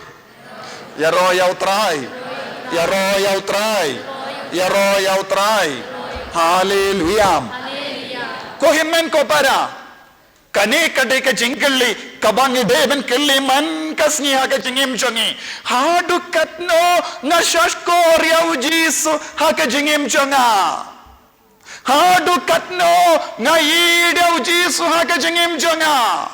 Ïaroh ïa U Trai. Ïaroh ïa U Trai. Ïaroh ïa U Trai. Haleluya. Ko hynmen ko para. Kane ka dei ka jingkylli kaba ngi dei ban kylli man ka sngi ha ka jingim jong ngi. Haduh katno nga shahshkor ïa U Jisu ha ka jingim jong nga? Haduh katno nga ïeit ïa U Jisu ha ka jingim jong nga?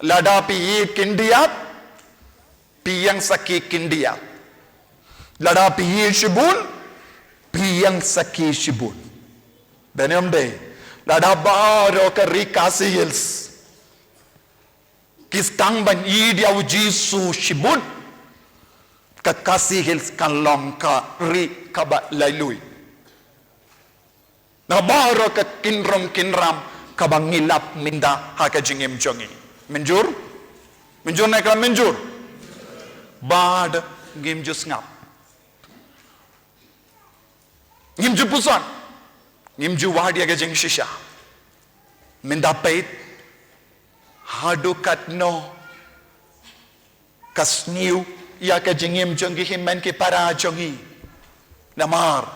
Lada phi ïeit khyndiat, phi ïeng sakhi khyndiat. Lada phi ïeit shibun, phi ïeng sakhi shibun. Dei ne ym dei? Lada baroh ka ri Khasi Hills ki sdang ban ïeit ïa U Jisu shibun, ka Khasi Hills kan long ka ri kaba laitluid. Na baroh ka kynrum kynram kaba ngi lap mynta ha ka jingim jong ngi. Mynjur? Mynjur ne khlem mynjur? Bad ngim ju sngap. Ngim ju pyrshang. Ngim ju wad ïa ka jingshisha. Mynta peit haduh katno ka sniew ïa ka jingim jong ki hynmen ki para jong ngi. Namar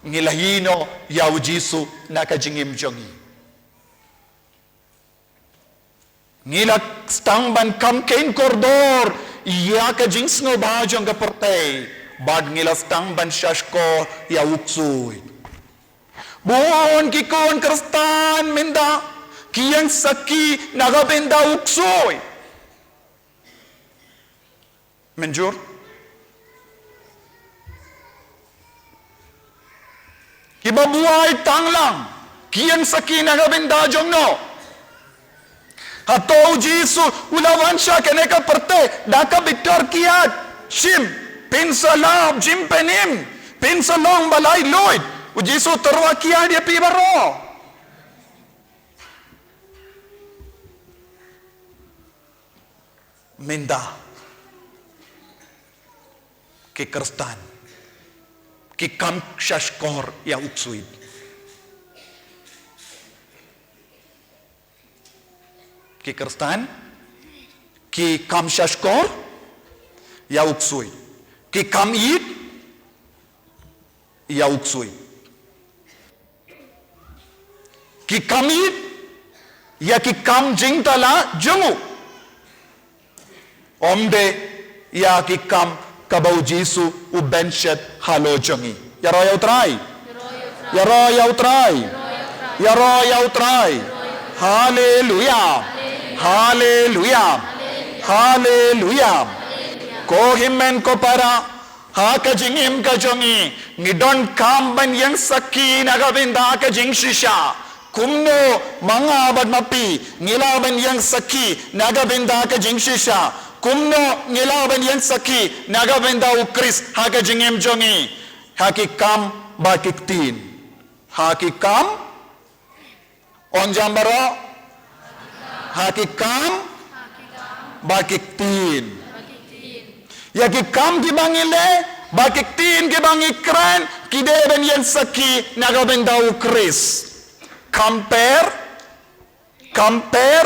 ngi la ïehnoh ïa U Jisu na ka jingim jong ngi. Ngi la sdang ban kham kheiñ kordor ïa ka jingsngewbha jong ka pyrthei bad ngi la sdang ban shahshkor ïa u ksuid. Bun ki khun Khristan mynta ki ïeng sakhi na ka bynta u ksuid. Mynjur? Kiba buaid tang lang ki ïeng sakhi na ka bynta jong no? Hato U Jisu u la wan sha kane ka pyrthei da kaba bitar kiad? Shim, phin sa lap jingpynim, phin sa long ba laitluid. U Jisu u tyrwa kiad ïa phi baroh. Mynta ki Khristan ki kham shahshkor ïa u ksuid. Ki Khristan ki kham shahshkor ïa u ksuid. Ki kham ïeit ïa u ksuid. Ki kham ïeit ïa ki kam jingthala jong u. Ym dei ïa ki kam kaba U Jisu u bynshit halor jong ngi. Ïaroh ïa U Trai. Ïaroh ïa U Trai. Ïaroh ïa U Trai. Haleluya. Haleluya. Haleluya. Ko hynmen ko para, ha ka jingim ka jong ngi, ngi donkam ban ïeng sakhi na ka bynta ka jingshisha. Kumno ma nga bad ma phi ngi lah ban ïeng sakhi na ka bynta ka jingshisha? Kumno ngi lah ban ïeng sakhi na ka bynta U Khrist ha ka jingim jong ngi? Ha ki kam bad ki ktien. Ha ki kam Ong jam baroh. Ha ki kam bad ki ktien. Ïa ki kam kiba ngi leh bad ki ktien kiba ngi kren ki dei ban ïeng sakhi na ka bynta U Khrist. Kham pher, kham pher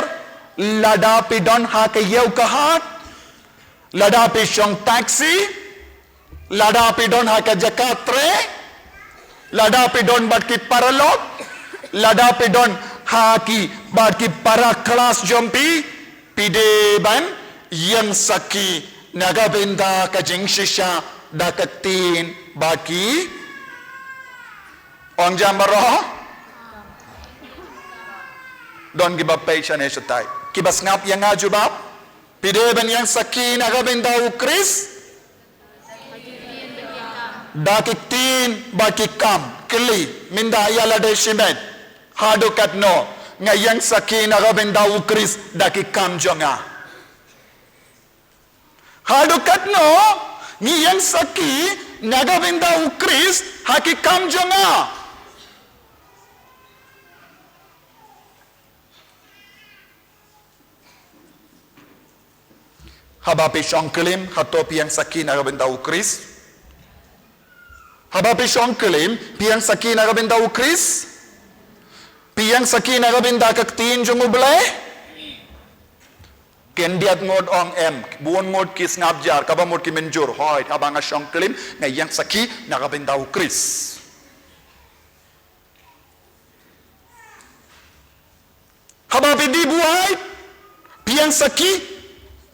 lada phi don ha ka ïew ka hat, lada phi shong taxi, lada phi don ha ka jaka trei, lada phi don bad ki paralok, lada phi don ha ki bad ki para klas jong phi, phi dei ban ïeng sakhi na ka bynta ka jingshisha da ka ktien bad ki. Ong jam baroh. Don kiba peit shane shatai. Kiba sngap ïa nga jubab. Phi dei ban ïeng sakhi na ka bynta U Khrist da ki ktien bad ki kam. Kylli, mynta ïa lade shimet. Haduh katno nga ïeng sakhi na ka bynta U Khrist da ki kam jong nga? Haduh katno ngi ïeng sakhi na ka bynta U Khrist ha ki kam jong nga? Haba phi shong klim, hato phi ïeng sakhi na ka bynta u Khrist? Haba phi shong klim, phi ïeng sakhi na ka bynta u Khrist? Phi ïeng sakhi na ka bynta ka ktien jong U Blei? Khyndiat ngut ong em, bun ngut ki sngap jar, kaba mut ki mynjur, hooid, haba nga shong klim, nga ïeng sakhi na ka bynta u Khrist. Haba phi die buaid, phi ïeng sakhi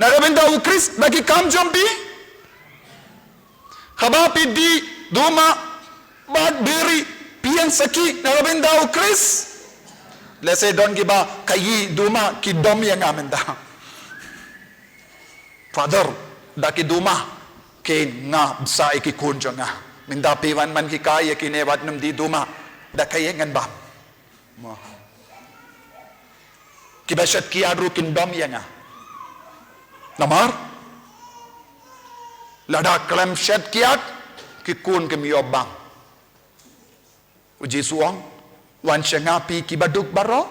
na ka bynta u Khrist da ki kam jong phi? Haba phi die duma bad biri, phi ïeng sakhi na ka bynta u Khrist? Lehse don kiba, ka i duma ki dom ïa nga mynta. Father, da ki duma, ki nga bsa ïa ki khun jong nga. Mynta phi wan man ki kai ïa kine wat nym die duma, da kaei ngan bam? Mo. Kiba shet kiad ruh kin dom ïa nga. Namar lada khlem shet kiad, ki khun kim ïoh bam. U Jisu ong, wan sha nga phi kiba duk baroh,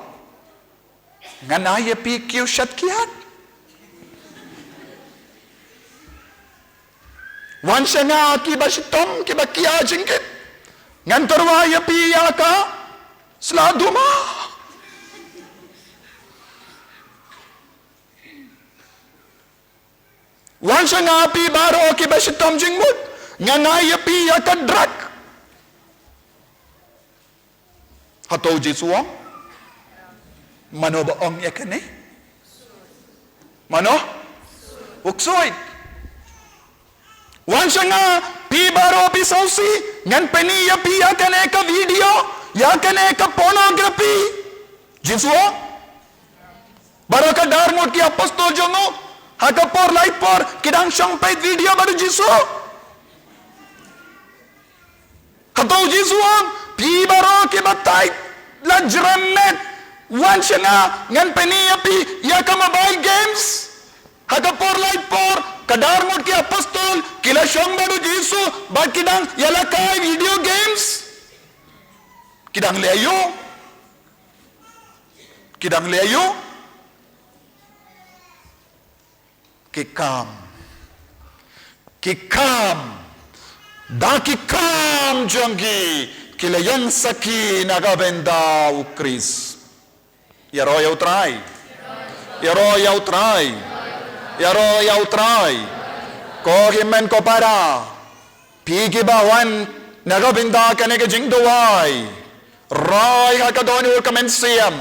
ngan ai ïa phi ki shet kiad. Wan sha nga kiba shitom, kiba kia jingkit, ngan tyrwa ïa phi ïa ka sla duma. Wan sha nga phi baroh kiba shitom jingmut, ngan ai ïa phi ïa ka drug. Hato u Jisu u ong? Mano ba ong ïa kane? Mano? U ksuid. Wan sha nga phi baroh phi sngewsih, ngan pyni ïa phi ïa kane ka video, ïa kane ka pornography. Jisu u ong? Baroh ka dar ngut ki apostol jong u, ha ka por lai por, ki dang shong peit video bad u Jisu. Hato u Jisu u ong, phi baroh kiba tied la jrem met, wan sha nga, ngan pyni ïa phi ïa ka mobile games? Ha ka por lai por, ka dar ngut ki apostol, ki la shong bad u Jisu, bad ki dang ïalehkai video games. Ki dang leh aïu? Ki dang leh aïu? Ki kam. Ki kam. Da ki kam jong ki, ki la ïeng sakhi na ka bynta u Khrist. Ïaroh ïa u Trai. Ïaroh ïa u Trai. Ïaroh ïa u Trai. Ko hynmen ko para, phi kiba wan na ka bynta kane ka jingduwai, rai ha ka dohnud ka mynsiem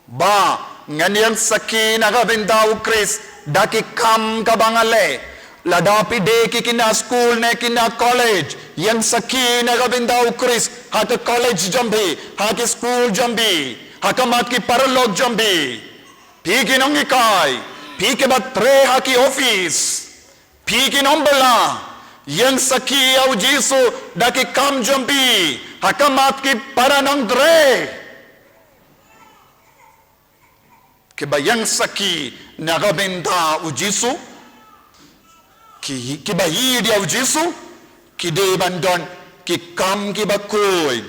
ba ngan ïeng sakhi na ka bynta u Khrist da ki kam kaba nga leh. Lada phi dei ki khynnah skul ne khynnah college, ïeng sakhi na ka bynta u Khrist ha ka college jong phi, ha ki skul jong phi, ha khmat ki paralok jong phi. Phi ki nonghikai, phi kiba trei ha ki office, phi ki nongbylla, ïeng sakhi ïa u Jisu da ki kam jong phi ha khmat ki para nongtrei. Kiba ïeng sakhi na ka bynta u Jisu, ki, kiba ïeit ïa u Jisu, ki dei ban don ki kam kiba khuid,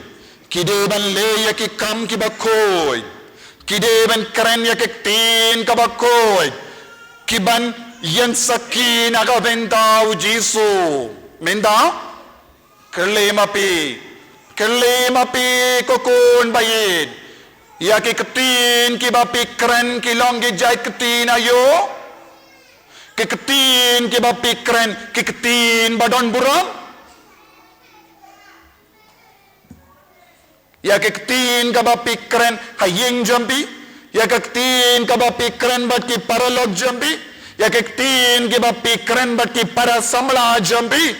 ki dei ban leh ïa ki kam kiba khuid, ki dei ban kren ïa ki ktien kaba khuid, ki ban ïeng sakhi na ka bynta u Jisu. Mynta kylli ma phi, kylli ma phi ko khun ba ïeit, ïa ki ktien kiba phi kren ki long ki jait ktien aïu? Ki ktien kiba phi kren ki ktien ba don burom? Ïa ki ktien kaba phi kren ha ïing jong phi, ïa ki ktien kaba phi kren bad ki paralok jong phi, ïa ki ktien kiba phi kren bad ki para samla jong phi,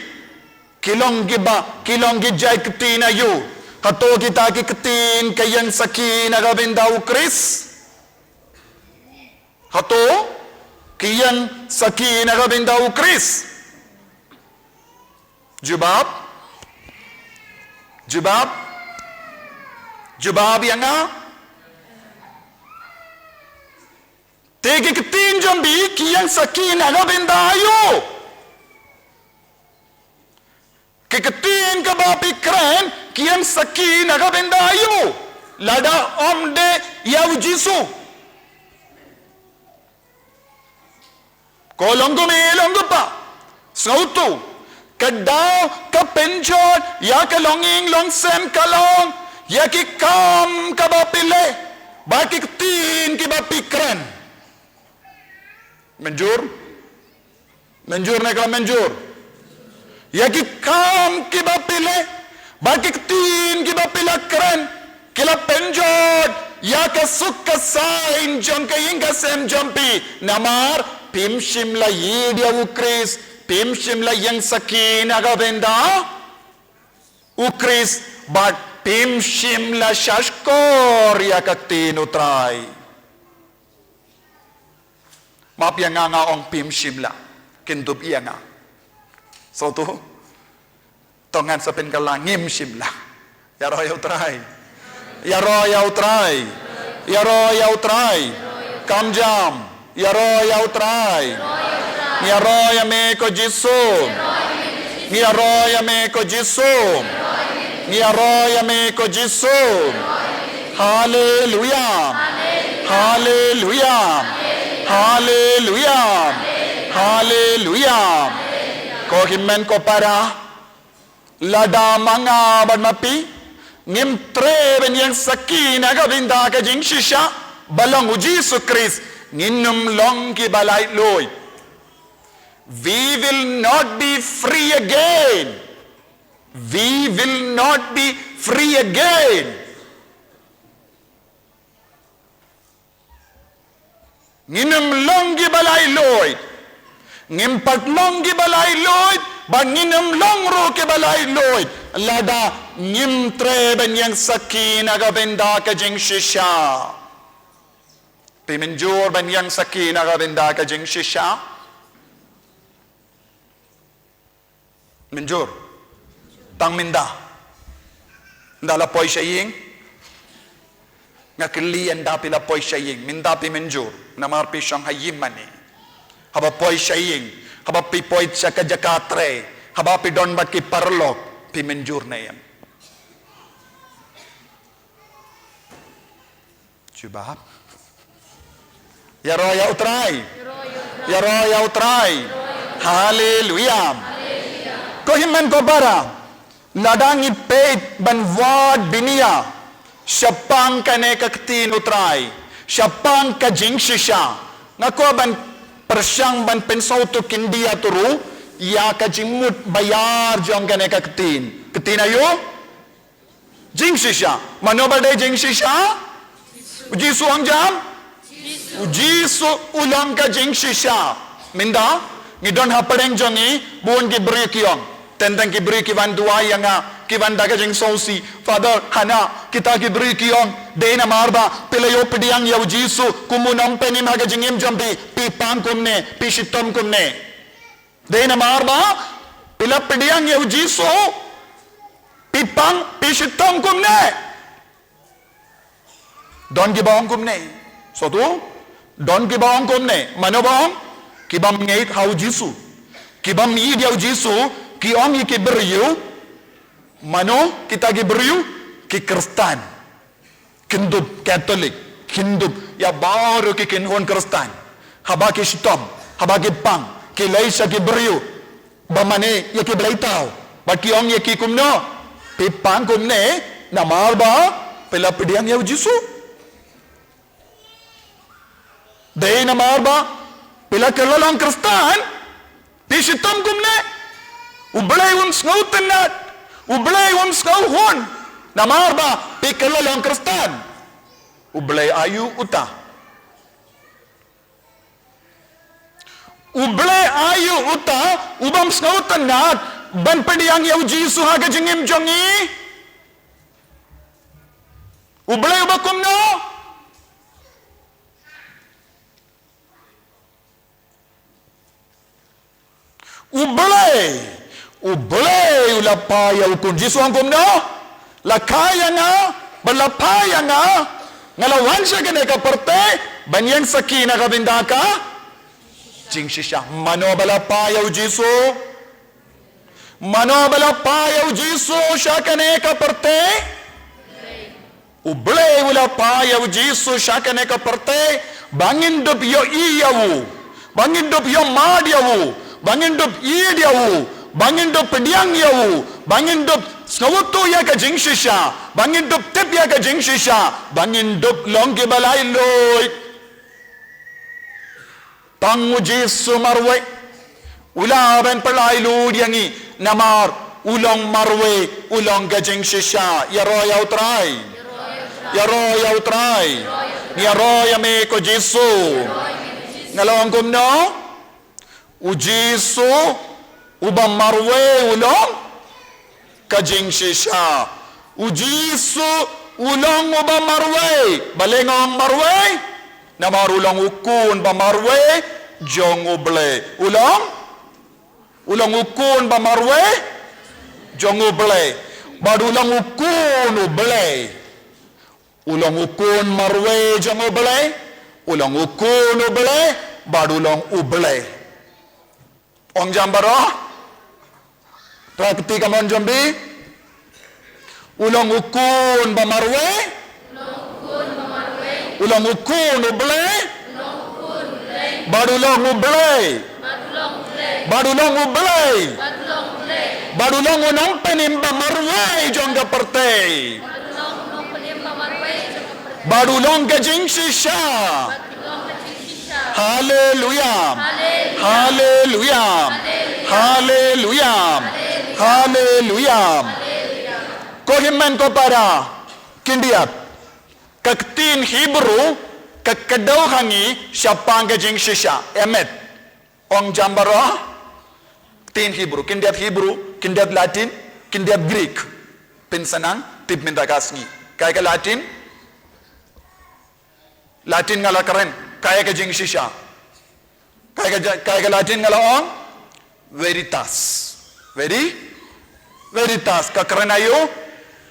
ki long kiba, ki long ki jait ktien aïu? Hato kita ki ktien ki ïeng sakhi na ka bynta u Khrist? Hato ki ïeng sakhi na ka bynta u Khrist? Jubab? Jubab? Jubab ïa nga. Te ki ktien jong phi ki ïeng sakhi na ka bynta aïu? Ki ktien kaba phi kren ki ïeng sakhi na ka bynta aïu? Lada ym dei ïa u Jisu. Ko long kumne, long kumpa. Sngewthuh. Ka daw ka pynjot ïa ka longïing longsem ka long ïa ki kam kiba phi leh bad ki ktien kiba phi kren. Mynjur? Mynjur ne ka mynjur? Ïa ki kam kiba phi leh bad ki ktien kiba phi la kren ki la pynjot ïa ka suk ka saiñ jong ka ïing ka sem jong phi. Namar phim shym la ïeit ïa u Khrist, phim shym la ïeng sakhi na ka bynta u Khrist, bad phim shym la shahshkor ïa ka ktien u Trai. Map ïa nga, nga ong phim shym la. Kyndup ïa nga. Sngewthuh? To ngan sa pynkylla, ngim shym la. Ïaroh ïa u Trai. Ïaroh ïa u Trai. Ïaroh ïa u Trai. Kam jam. Ïaroh ïa u Trai. Ngi ïaroh ïa me ko Jisu. Ngi ïaroh ïa me ko Jisu. Ngi ïaroh ïa me ko Jisu. Haleluya. Haleluya. Haleluya. Haleluya. Ko hynmen ko para, lada ma nga bad ma phi ngim treh ban ïeng sakhi na ka bynta ka jingshisha ba long u Jisu Khrist, ngin ym long kiba laitluid. We will not be free again. We will not be free again. Ngin ym long kiba laitluid. Ngim pat long kiba laitluid, bad ngin ym long ruh kiba laitluid lada ngim treh ban ïeng sakhi na ka bynta ka jingshisha. Phi mynjur ban ïeng sakhi na ka bynta ka jingshisha? Mynjur. Tang mynta. Ynda la poi sha ïing, nga kylli ynda phi la poi sha ïing, mynta phi mynjur? Namar phi shong ha ïing mane. Haba poi sha ïing, haba phi poi sha ka jaka trei, haba phi don bad ki paralok, phi mynjur ne em? Jubab. Ïaroh ïa u Trai. Ïaroh ïa u Trai. Haleluya. Ko hynmen ko para, lada ngi peit ban wad bniah shaphang kane ka ktien u Trai, shaphang ka jingshisha, nga kwah ban pyrshang ban pynsngewthuh khyndiat ruh ïa ka jingmut ba ïar jong kane ka ktien. Ktien aïu? Jingshisha. Mano ba dei jingshisha? U Jisu, ong jam. U Jisu u long ka jingshisha. Mynta ngi don ha pdeng jong ngi bun ki briew ki ong. Teng teng ki briew ki wan duwai ïa nga, ki wan da ka jingsngewsih, Father, hana kita ki briew ki ong, dei namar ba phi la ïoh pdiang ïa u Jisu kum u nongpynim ha ka jingim jong phi, phi pang kumne, phi shitom kumne. Dei namar ba phi la pdiang ïa u Jisu, phi pang, phi shitom kumne. Don kiba ong kumne. Sngewthuh? Don kiba ong kumne. Mano ba ong? Ki bym ngeit ha u Jisu. Ki bym ïeit ïa u Jisu, ki ong ïa ki briew. Mano kita ki briew? Ki Khristan. Khyndup Katholik, khyndup ïa baroh ki kynhun Khristan. Haba ki shitom, haba ki pang, ki leit sha ki briew ba mane ïa ki blei thaw, bad ki ong ïa ki kumno? Phi pang kumne namar ba phi la pdiang ïa u Jisu. Dei namar ba phi la kylla long Khristan, phi shitom kumne. U Blei um sngewtynnad, u Blei um sngewhun namar ba phi kylla long Khristan. U Blei aïu uta? U Blei aïu uta u bym sngewtynnad ban pdiang ïa u Jisu ha ka jingim jong ngi? U Blei uba kumno? U Blei, u Blei u la phai ïa u Khun. Jisu ong kumno? La kha ïa nga, bad la phai ïa nga, nga la wan sha kane ka pyrthei ban ïeng sakhi na ka bynta ka jingshisha. Mano ba la phai ïa u Jisu? Mano ba la phai ïa u Jisu sha kane ka pyrthei? U Blei u la phai ïa u Jisu sha kane ka pyrthei ba ngin dup ïohi ïa u, Ba ngin dup ïohmad ïa u, ba ngin dup ïeit ïa u, ba ngin dup pdiang ïa u, ba ngin dup sngewthuh ïa ka jingshisha, ba ngin dup tip ïa ka jingshisha, ba ngin dup long kiba laitluid. Tang u Jisu marwei u lah ban pyllait lut ïa ngi, namar u long marwei, u long ka jingshisha. Ïaroh ïa u Trai. Ïaroh ïa u Trai. Ïaroh ïa me ko Jisu. Nga la ong kumno? U Jisu uba marwei u long ka jingshisha. U Jisu u long uba marwei. Balei nga ong marwei? Namar u long u khun ba marwei jong U Blei. U long, u long u khun ba marwei jong U Blei. Bad u long u khun U Blei. U long u khun marwei jong U Blei. U long u khun U Blei. Bad u long U Blei. Ong jam baroh. Tra kti kamon jombi. U long u khun ba marwei. U long u khun U Blei. Bad u long U Blei. Bad u long U Blei. Bad u long u nongpynim ba marwei jong ka pyrthei. Bad u long ka jingshisha. Haleluya. Haleluya. Haleluya. Haleluya. Ko hynmen ko para khyndiat, ka ktien Hebru ka kdew ha ngi shaphang ka jingshisha. Emet. Ong jam baroh. Ktien Hebru, khyndiat Hebru, khyndiat Latin, khyndiat Greek. Pynsanang tip mynta ka sngi. Kaei ka Latin? Latin nga la kren, kaei ka jingshisha? Kaei ka, kaei ka Latin nga la ong? Veritas. Veri? Veritas. Ka kren aïu?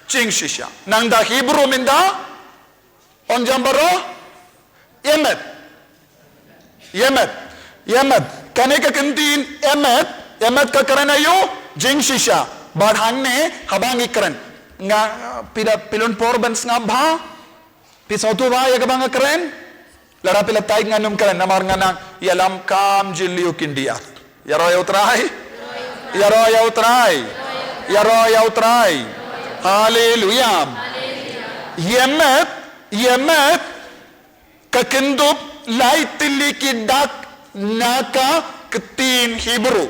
Jingshisha. Nangta Hebru mynta ong jam baroh? Emet. Emet. Emet. Kane ka ktien emet, emet ka kren aïu? Jingshisha. Bad hangne haba ngi kren, nga, phi da, phi long por ban sngap bha. Phi sngewthuh bha ïa kaba nga kren? Lada phi la tied ngan ym kren namar nga nang ïalam kham jylliew khyndiat. Ïaroh ïa u Trai. Ïaroh ïa u Trai. Ïaroh ïa u Trai. Haleluya. Emet, emet ka kyndup lai tylli ki dak na ka ktien Hebru.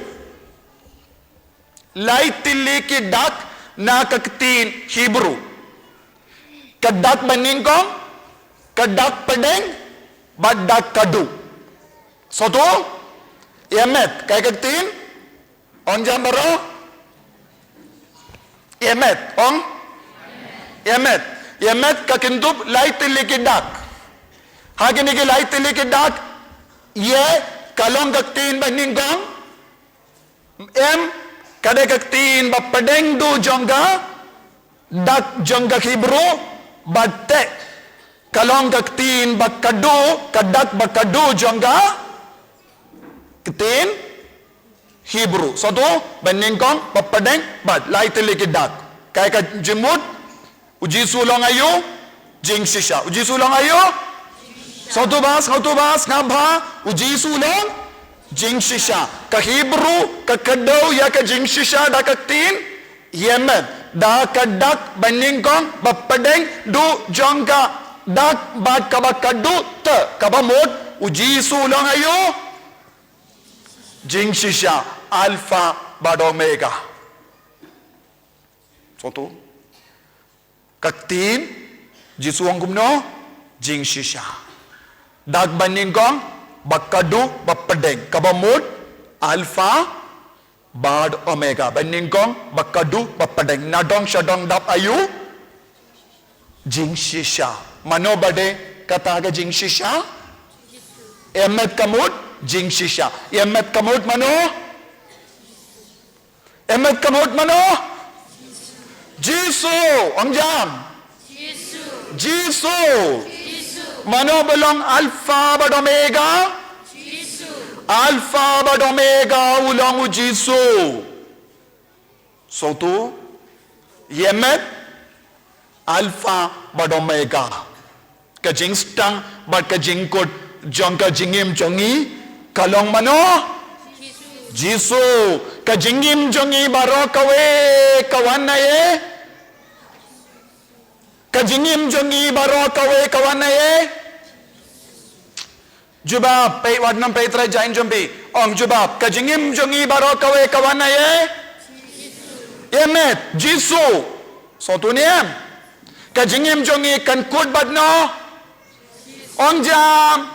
Lai tylli ki dak na ka ktien Hebru. Ka dak banyngkong, ka dak pdeng, bad dak kadu. Sngewthuh? Emet, kaei ka ktien? Ong jam baroh. Emet, ong? Emet. Emet ka kyndup lai tylli ki dak. Ha kine ki lai tylli ki dak, ïa ka long ka ktien banyngkong. Em, ka dei ka ktien ba pdeng duh jong ka dak jong ka Hebru, bad te ka long ka ktien ba kadu, ka dak ba kadu jong ka ktien Hebru. Sngewthuh, banyngkong, ba pdeng, bad lai tylli ki dak. Kaei ka jingmut? U Jisu u long aïu? Jingshisha. U Jisu u long aïu? Sngewthuh bha, sngewthuh bha, sngap bha. U Jisu u long jingshisha. Ka Hebru ka kdew ïa ka jingshisha da ka ktien emet, da ka dak banyngkong ba pdeng duh jong ka dak bad kaba kadu. Te kaba mut, u Jisu u long aïu? Jingshisha, Alpha bad Omega. Sngewthuh? Ka ktien Jisu ong kumno? Jingshisha. Dak banyngkong ba kadu ba pdeng, kaba mut Alpha bad Omega. Banyngkong ba kadu ba pdeng. Nadong shadong dap aïu? Jingshisha. Mano ba dei kata ka jingshisha? Emet ka mut jingshisha. Emet ka mut mano? Emet ka mut mano? Jisu. Ong jam. Jisu. Mano ba long Alpha bad Omega? Alpha bad Omega u long u Jisu. Sngewthuh? Emet, Alpha bad Omega. Ka jingsdang bad ka jingkut jong ka jingim jong ngi Ka long mano? Jisu. Ka jingim jong ngi baroh kawei ka wan na ei? Ka jingim jong ngi baroh kawei ka wan na ei? Jubab, peit wat nym peit trai jain jong phi. Ong jubab, ka jingim jong ngi baroh kawei ka wan na ei? Em, Jisu. Sngewthuh ne em? Ka jingim jong ngi kan kut bad no? Ong jam.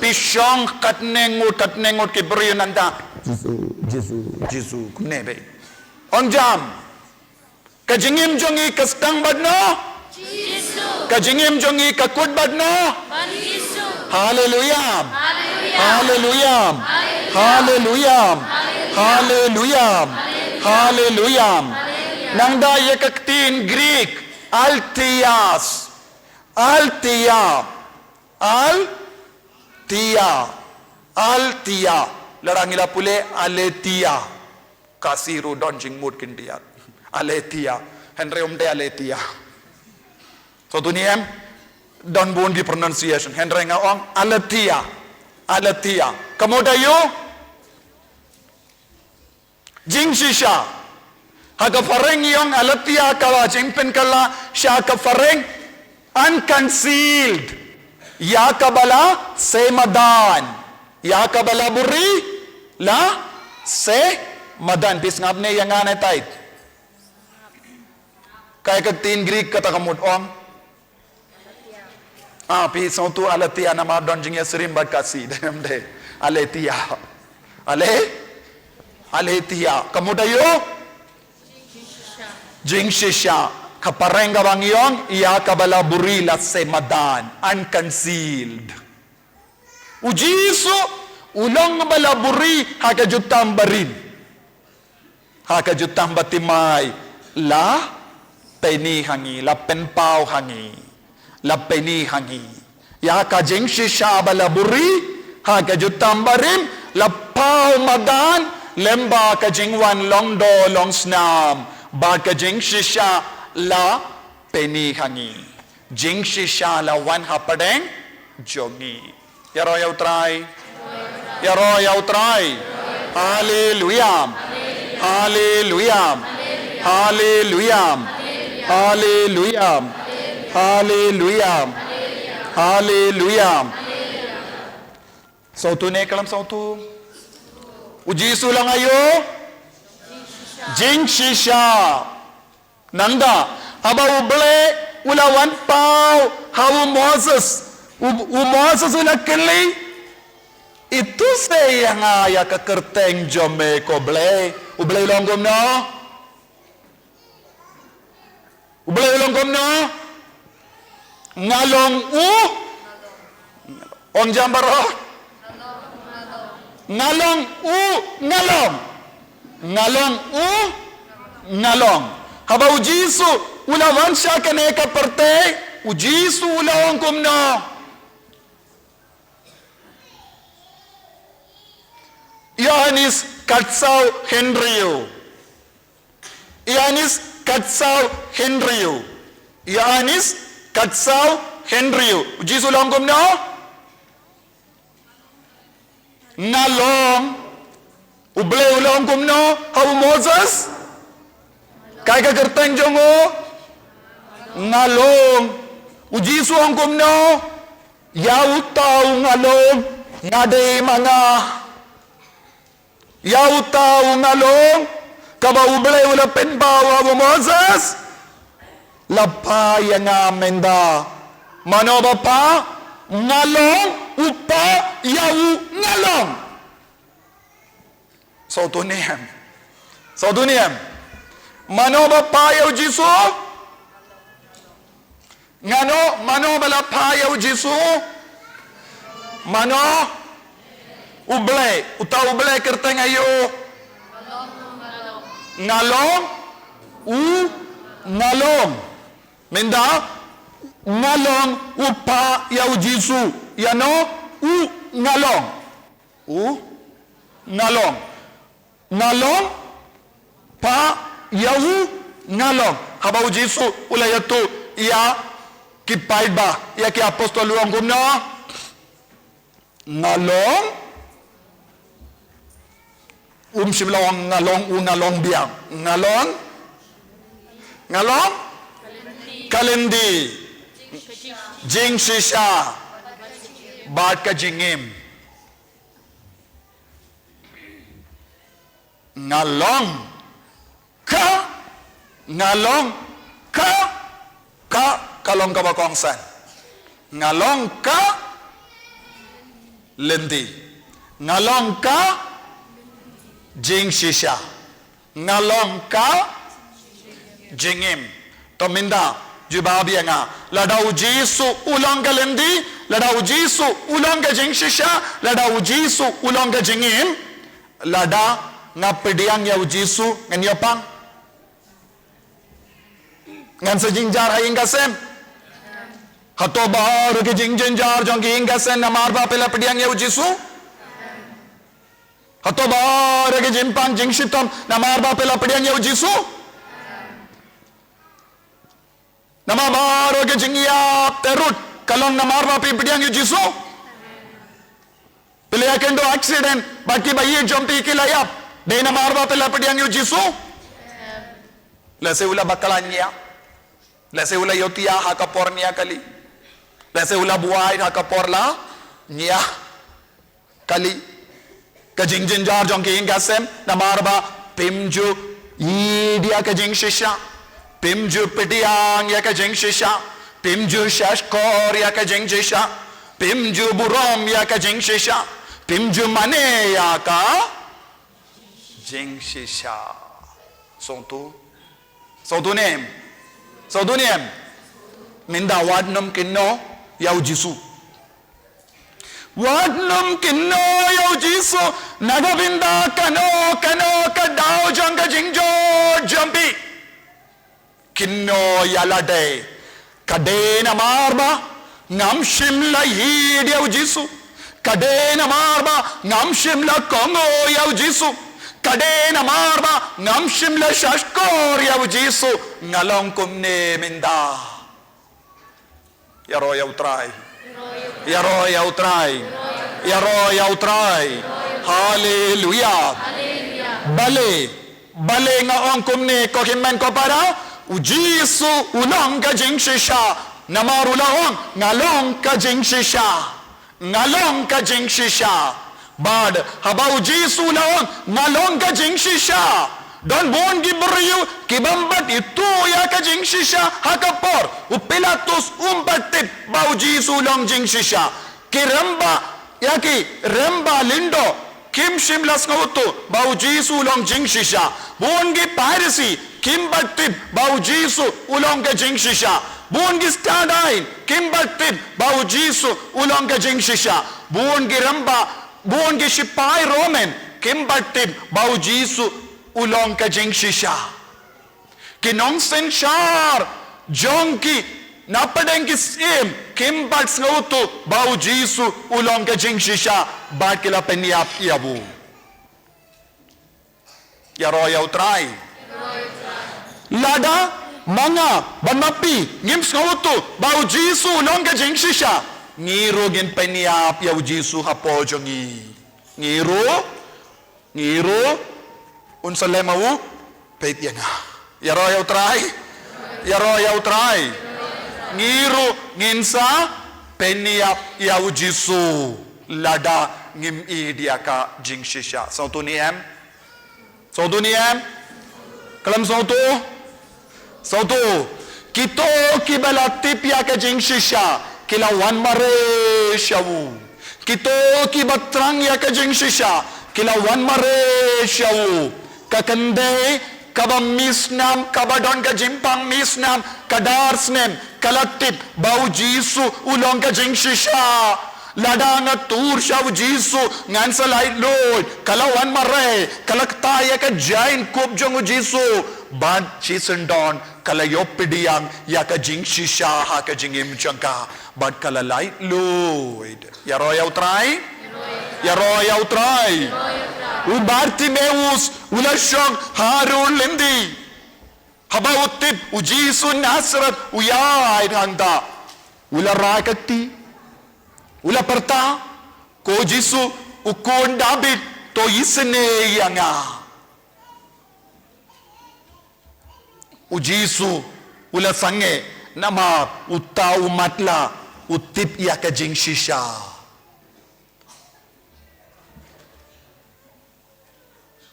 Phi shong katne ngut, katne ngut ki briew nangta. Jisu, Jisu, Jisu, kumne beit. Ong jam. Ka jingim jong ngi ka sdang bad no? Jisu. Ka jingim jong ngi ka kut bad no? Bad Jisu. Haleluya. Haleluya. Haleluya. Haleluya. Nangta ïa ka ktien Greek, aletheia. Aletheia. Aletheia. Aletheia. Lada ngi la pule aletheia. Khasi ruh don jingmut khyndiat. Aletheia. Hynrei ym dei aletheia. Sngewthuh ne em? Don bun ki pronunciation. Hynrei nga ong aletheia. Aletheia. Ka mut aïu? Jingshisha. Ha ka phareng ïong aletheia ka la jingpynkylla sha ka phareng unconcealed. Ïa kaba la seh madan. Ïa kaba la buri la seh madan. Phi sngap ne ïa nga ne tait? Kaei ka ktien Greek kata ka mut ong? Ah, phi sngewthuh aletheia namar don jingïasyriem bad Khasi, dei ne ym dei? Aletheia. Ale? Aletheia. Ka mut aïu? Jingshisha. Ka phareng kaba ngi ïong, ïa kaba la buri la seh madan. Unconcealed. U Jisu, u long ba la buri ha ka jutang barim. Ha ka jutang bathymmai, la pyni ha ngi, la pynpaw ha ngi, la pyni ha ngi. Ïa ka jingshisha ba la buri, ha ka jutang barim, la paw madan, lem bad ka jingwan long doh long snam, bad ka jingshisha la pyni ha ngi. Jingshisha la wan hapdeng jong ngi. Ïaroh ïa U Trai. Ïaroh ïa U Trai. Haleluya. Haleluya. Haleluya. Haleluya. Haleluya. Haleluya. Sngewthuh ne khlem sngewthuh? U Jisu long aïu? Jingshisha. Nangta, haba U Blei u la wan paw ha u Moses. U, u Moses u la kylli, "Ïathuh seh ïa nga ïa ka kyrteng jong me ko Blei." U Blei u la ong kumno? U Blei u la ong kumno? Nga long u. Ong jam baroh. Nga long u, nga long. Nga long u, nga long. Haba u Jisu u la wan sha kane ka pyrthei, u Jisu u la ong kumno? Ïoannis khatsaw hynriew. Ïoannis khatsaw hynriew. Ïoannis khatsaw hynriew. U Jisu u la ong kumno? Nga long. U Blei u la ong kumno ha u Moses? Kaei ka kyrteng jong u? Nga long. U Jisu u ong kumno? Ïa uta u nga long, nga dei ma nga. Ïa uta u nga long, kaba U Blei u la pynpaw ha u Moses, la phah ïa nga mynta. Mano ba phah? Nga long, u phah ïa u nga long. Sngewthuh ne em? Sngewthuh ne em? Mano ba phah ïa u Jisu? Ngano, mano ba la phah ïa u Jisu? Mano? U Blei, uta u Blei kyrteng aïu? Nga long, u nga long. Mynta, nga long u phah ïa u Jisu. Ïa no, u nga long. U nga long. Nga long, phah ïa u nga long. Haba u Jisu u la ïathuh ïa ki paidbah, ïa ki apostol u ong kumno? Nga long, Um shym la ong nga long u, nga long biang. Nga long, nga long ka lynti jingshisha bad ka jingim. Nga long ka, nga long ka, ka, ka long kaba kongsan. Nga long ka lynti. Nga long ka jingshisha. Nga long ka jingim. To mynta, jubab ïa nga. Lada u Jisu u long ka lynti, lada u Jisu u long ka jingshisha, lada u Jisu u long ka jingim, lada nga pdiang ïa u Jisu ngan ïa pang. Ngan sa jynjar ha ïing ka sem. Hato baroh ki jingjynjar jong ki ïing ka sem namar ba phi la pdiang ïa u Jisu? Hato baroh ki jingpang jingshitom namar ba phi la pdiang ïa u Jisu? Namar baroh ki jingïap te rut ka long namar ba phi pdiang ïa u Jisu? Phi la ïakynduh accident, bad kiba ïeit jong phi ki la ïap, dei namar ba phi la pdiang ïa u Jisu? Lehse u la bakla ñiah. Lehse u la ïohthiah ha ka por ñiah kali. Lehse u la buaid ha ka por la ñiah kali. Ka jingjynjar jong ki ïing ka sem namar ba phim ju ïeit ïa ka jingshisha. Phim ju pdiang ïa ka jingshisha. Phim ju shahshkor ïa ka jingshisha. Phim ju burom ïa ka jingshisha. Phim ju mane ïa ka jingshisha. Sngewthuh? Sngewthuh ne em? Sngewthuh ne em? Mynta wat nym kynnoh ïa u Jisu. Wat nym kynnoh ïa u Jisu na ka bynta kano kano ka daw jong ka jingjot jong phi. Kynnoh ïa lade. Ka dei namar ba ngam shym la ïeit ïa u Jisu. Ka dei namar ba ngam shym la kohnguh ïa u Jisu. Ka dei namar ba ngam shym la shahshkor ïa u Jisu. Nga long kumne mynta. Ïaroh ïa u Trai. Ïaroh ïa u Trai. Ïaroh ïa u Trai. Haleluia. Balei, balei nga ong kumne, ko hynmen ko para? U Jisu u long ka jingshisha. Namar u la ong, nga long ka jingshisha. Nga long ka jingshisha. Bad haba u Jisu u la ong, nga long ka jingshisha, don bun ki briew ki bym pat ithuh ïa ka jingshisha ha ka por. U Pilatus um pat tip ba u Jisu u long jingshisha. Ki rangbah, ïa ki rangbah lyngdoh kim shym la sngewthuh ba u Jisu u long jingshisha. Bun ki Pharisi kim pat tip ba u Jisu u long ka jingshisha. Bun ki stad aiñ kim pat tip ba u Jisu u long ka jingshisha. Bun ki rangbah, bun ki shipai Roman kim pat tip ba u Jisu u long ka jingshisha. Ki nongsynshar jong ki na pdeng ki syiem kim pat sngewthuh ba u Jisu u long ka jingshisha bad ki la pynïap ïa u. Ïaroh ïa u Trai. Lada ma nga bad ma phi ngim sngewthuh ba u Jisu u long ka jingshisha, ngi ruh ngin pynïap ïa u Jisu hapoh jong ngi. Ngi ruh, ngi ruh un sa leh ma u peit ïa nga. Ïaroh ïa u Trai. Ïaroh ïa u Trai. Ngi ruh ngin sa pynïap ïa u Jisu lada ngim ïeit ïa ka jingshisha. Sngewthuh ne em? Sngewthuh ne em? Khlem sngewthuh? Sngewthuh. Kito kiba la tip ïa ka jingshisha ki la wan mareh sha u. Kito kiba thrang ïa ka jingshisha ki la wan mareh sha u. Ka kynthei kaba misnam, kaba don ka jingpang misnam ka dar snem, ka la tip ba u Jisu u long ka jingshisha. Lada nga tur sha u Jisu ngan sa laitluid. Ka la wan mareh, ka la ktah ïa ka jaiñkup jong u Jisu. Bad shisyndon ka la ïoh pdiang ïa ka jingshisha ha ka jingim jong ka. Bad ka la laitluid. Ïaroh ïa u Trai. Ïaroh ïa u Trai. U Bartimeus u la shong ha ri u lynti. Haba u tip u Jisu Nasareth u ïaid hangta, u la rai ka kti, u la pyrta, "Ko Jisu, u khun Dabid, To isynei ïa nga. U Jisu u la sangeh namar uta u matlah u tip ïa ka jingshisha.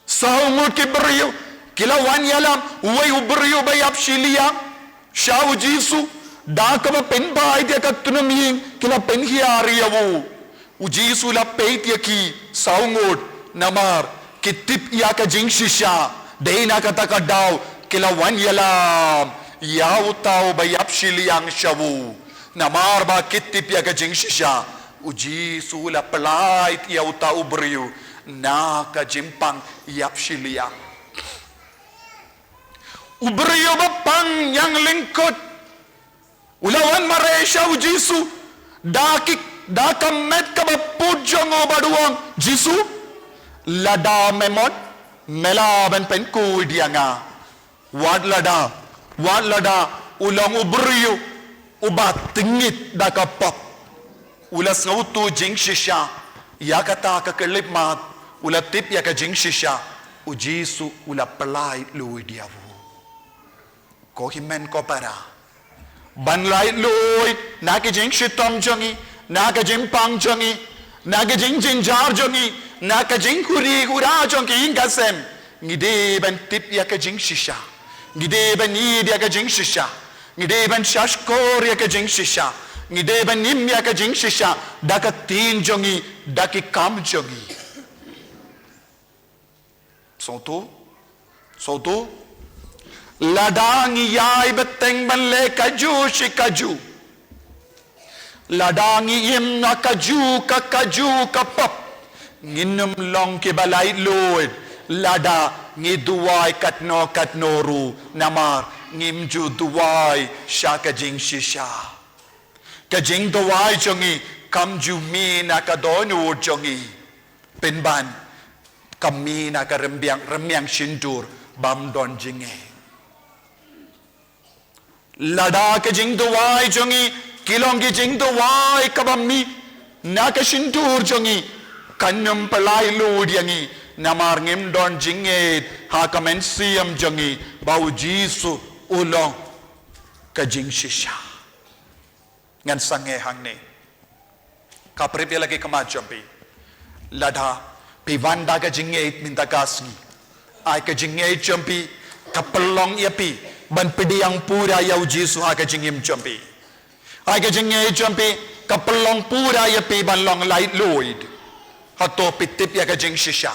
Saw ngut ki briew ki la wan ïalam, uwei u briew ba ïap shiliang sha u Jisu, da kaba pynbeit ïa ka tnum ïing ki la pynhiar ïa u. U Jisu u la peit ïa ki saw ngut namar ki tip ïa ka jingshisha. Dei na kata ka daw ki la wan ïalam ïa uta uba ïap shiliang sha u. Namar ba ki tip ïa ka jingshisha, u Jisu u la pyllait ïa uta u briew na ka jingpang ïap shiliang. U briew ba pang ïa lyngkot u la wan mareh sha u Jisu da ki, da ka met kaba put jong u bad u ong, Jisu, lada me mon, me lah ban pynkhuid ïa nga. Wat lada, wat lada u long u briew uba tyngit da ka pop. U la sngewthuh jingshisha. Ïa kata ka khyllipmat u la tip ïa ka jingshisha. U Jisu u la pyllait luid ïa u. Ko hynmen ko para, ban lait luid na ka jingshitom jong ngi, na ka jingpang jong ngi, na ka jingjynjar jong ngi, na ka jingkhuri khura jong ngi, ïing ka sem, ngi dei ban tip ïa ka jingshisha. Ngi dei ban ïeit ïa ka jingshisha. Ngi dei ban shahshkor ïa ka jingshisha. Ngi dei ban im ïa ka jingshisha da ka ktien jong ngi, da ki kam jong ngi. Sngewthuh? Sngewthuh? Lada ngi ïai bteng ban leh kajuh shi kajuh, lada ngi im na kajuh ka kajuh ka pop, ngin ym long kiba lait luid. Lada ngi duwai katno katno ruh, namar ngim ju duwai sha ka jingshisha. Ka jingduwai jong ngi kam ju mih na ka dohnud jong ngi, pynban ka mih na ka rymbiang, rymmiang shyntur bym don jingngeit. Lada ka jingduwai jong ngi ki long ki jingduwai kaba mih na ka shyntur jong ngi, kan ym pyllait luid ïa ngi, namar ngim don jingngeit ha ka mynsiem jong ngi ba u Jisu u long ka jingshisha. Ngan sangeh hangne. Ka pyrshah ïa la ki khmat jong phi. Lada phi wan da ka jingngeit mynta ka sngi, ai ka jingngeit jong phi ka pynlong ïa phi ban pdiang pura ïa u Jisu ha ka jingim jong phi. Ai ka jingngeit jong phi ka pynlong pura ïa phi ban long lait luid. Hato phi tip ïa ka jingshisha?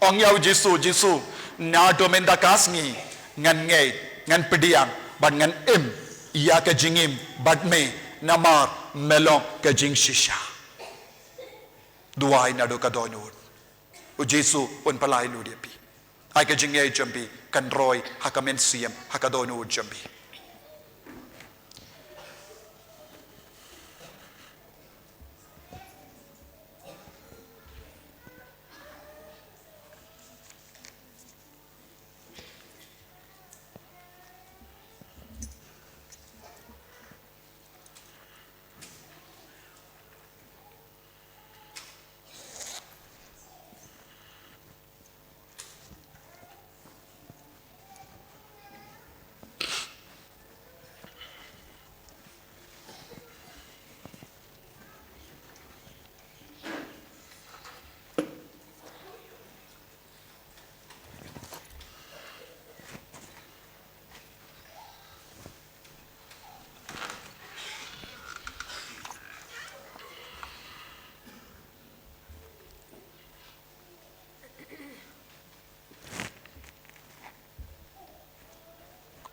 Ong ïa u Jisu, Jisu, naduh mynta ka sngi ngan ngeit, ngan pdiang bad ngan im ïa ka jingim bad me, namar me long ka jingshisha. Duwai naduh ka dohnud. U Jisu un pyllait luid ïa phi. Ai ka jingngeit jong phi kan roi ha ka mynsiem, ha ka dohnud jong phi.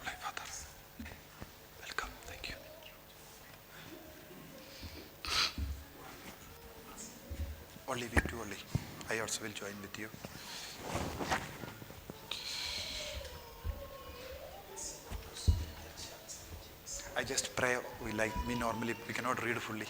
Holy Father, welcome. Thank you. Only with you only. I also will join with you. I just pray, we like, me normally, we cannot read fully.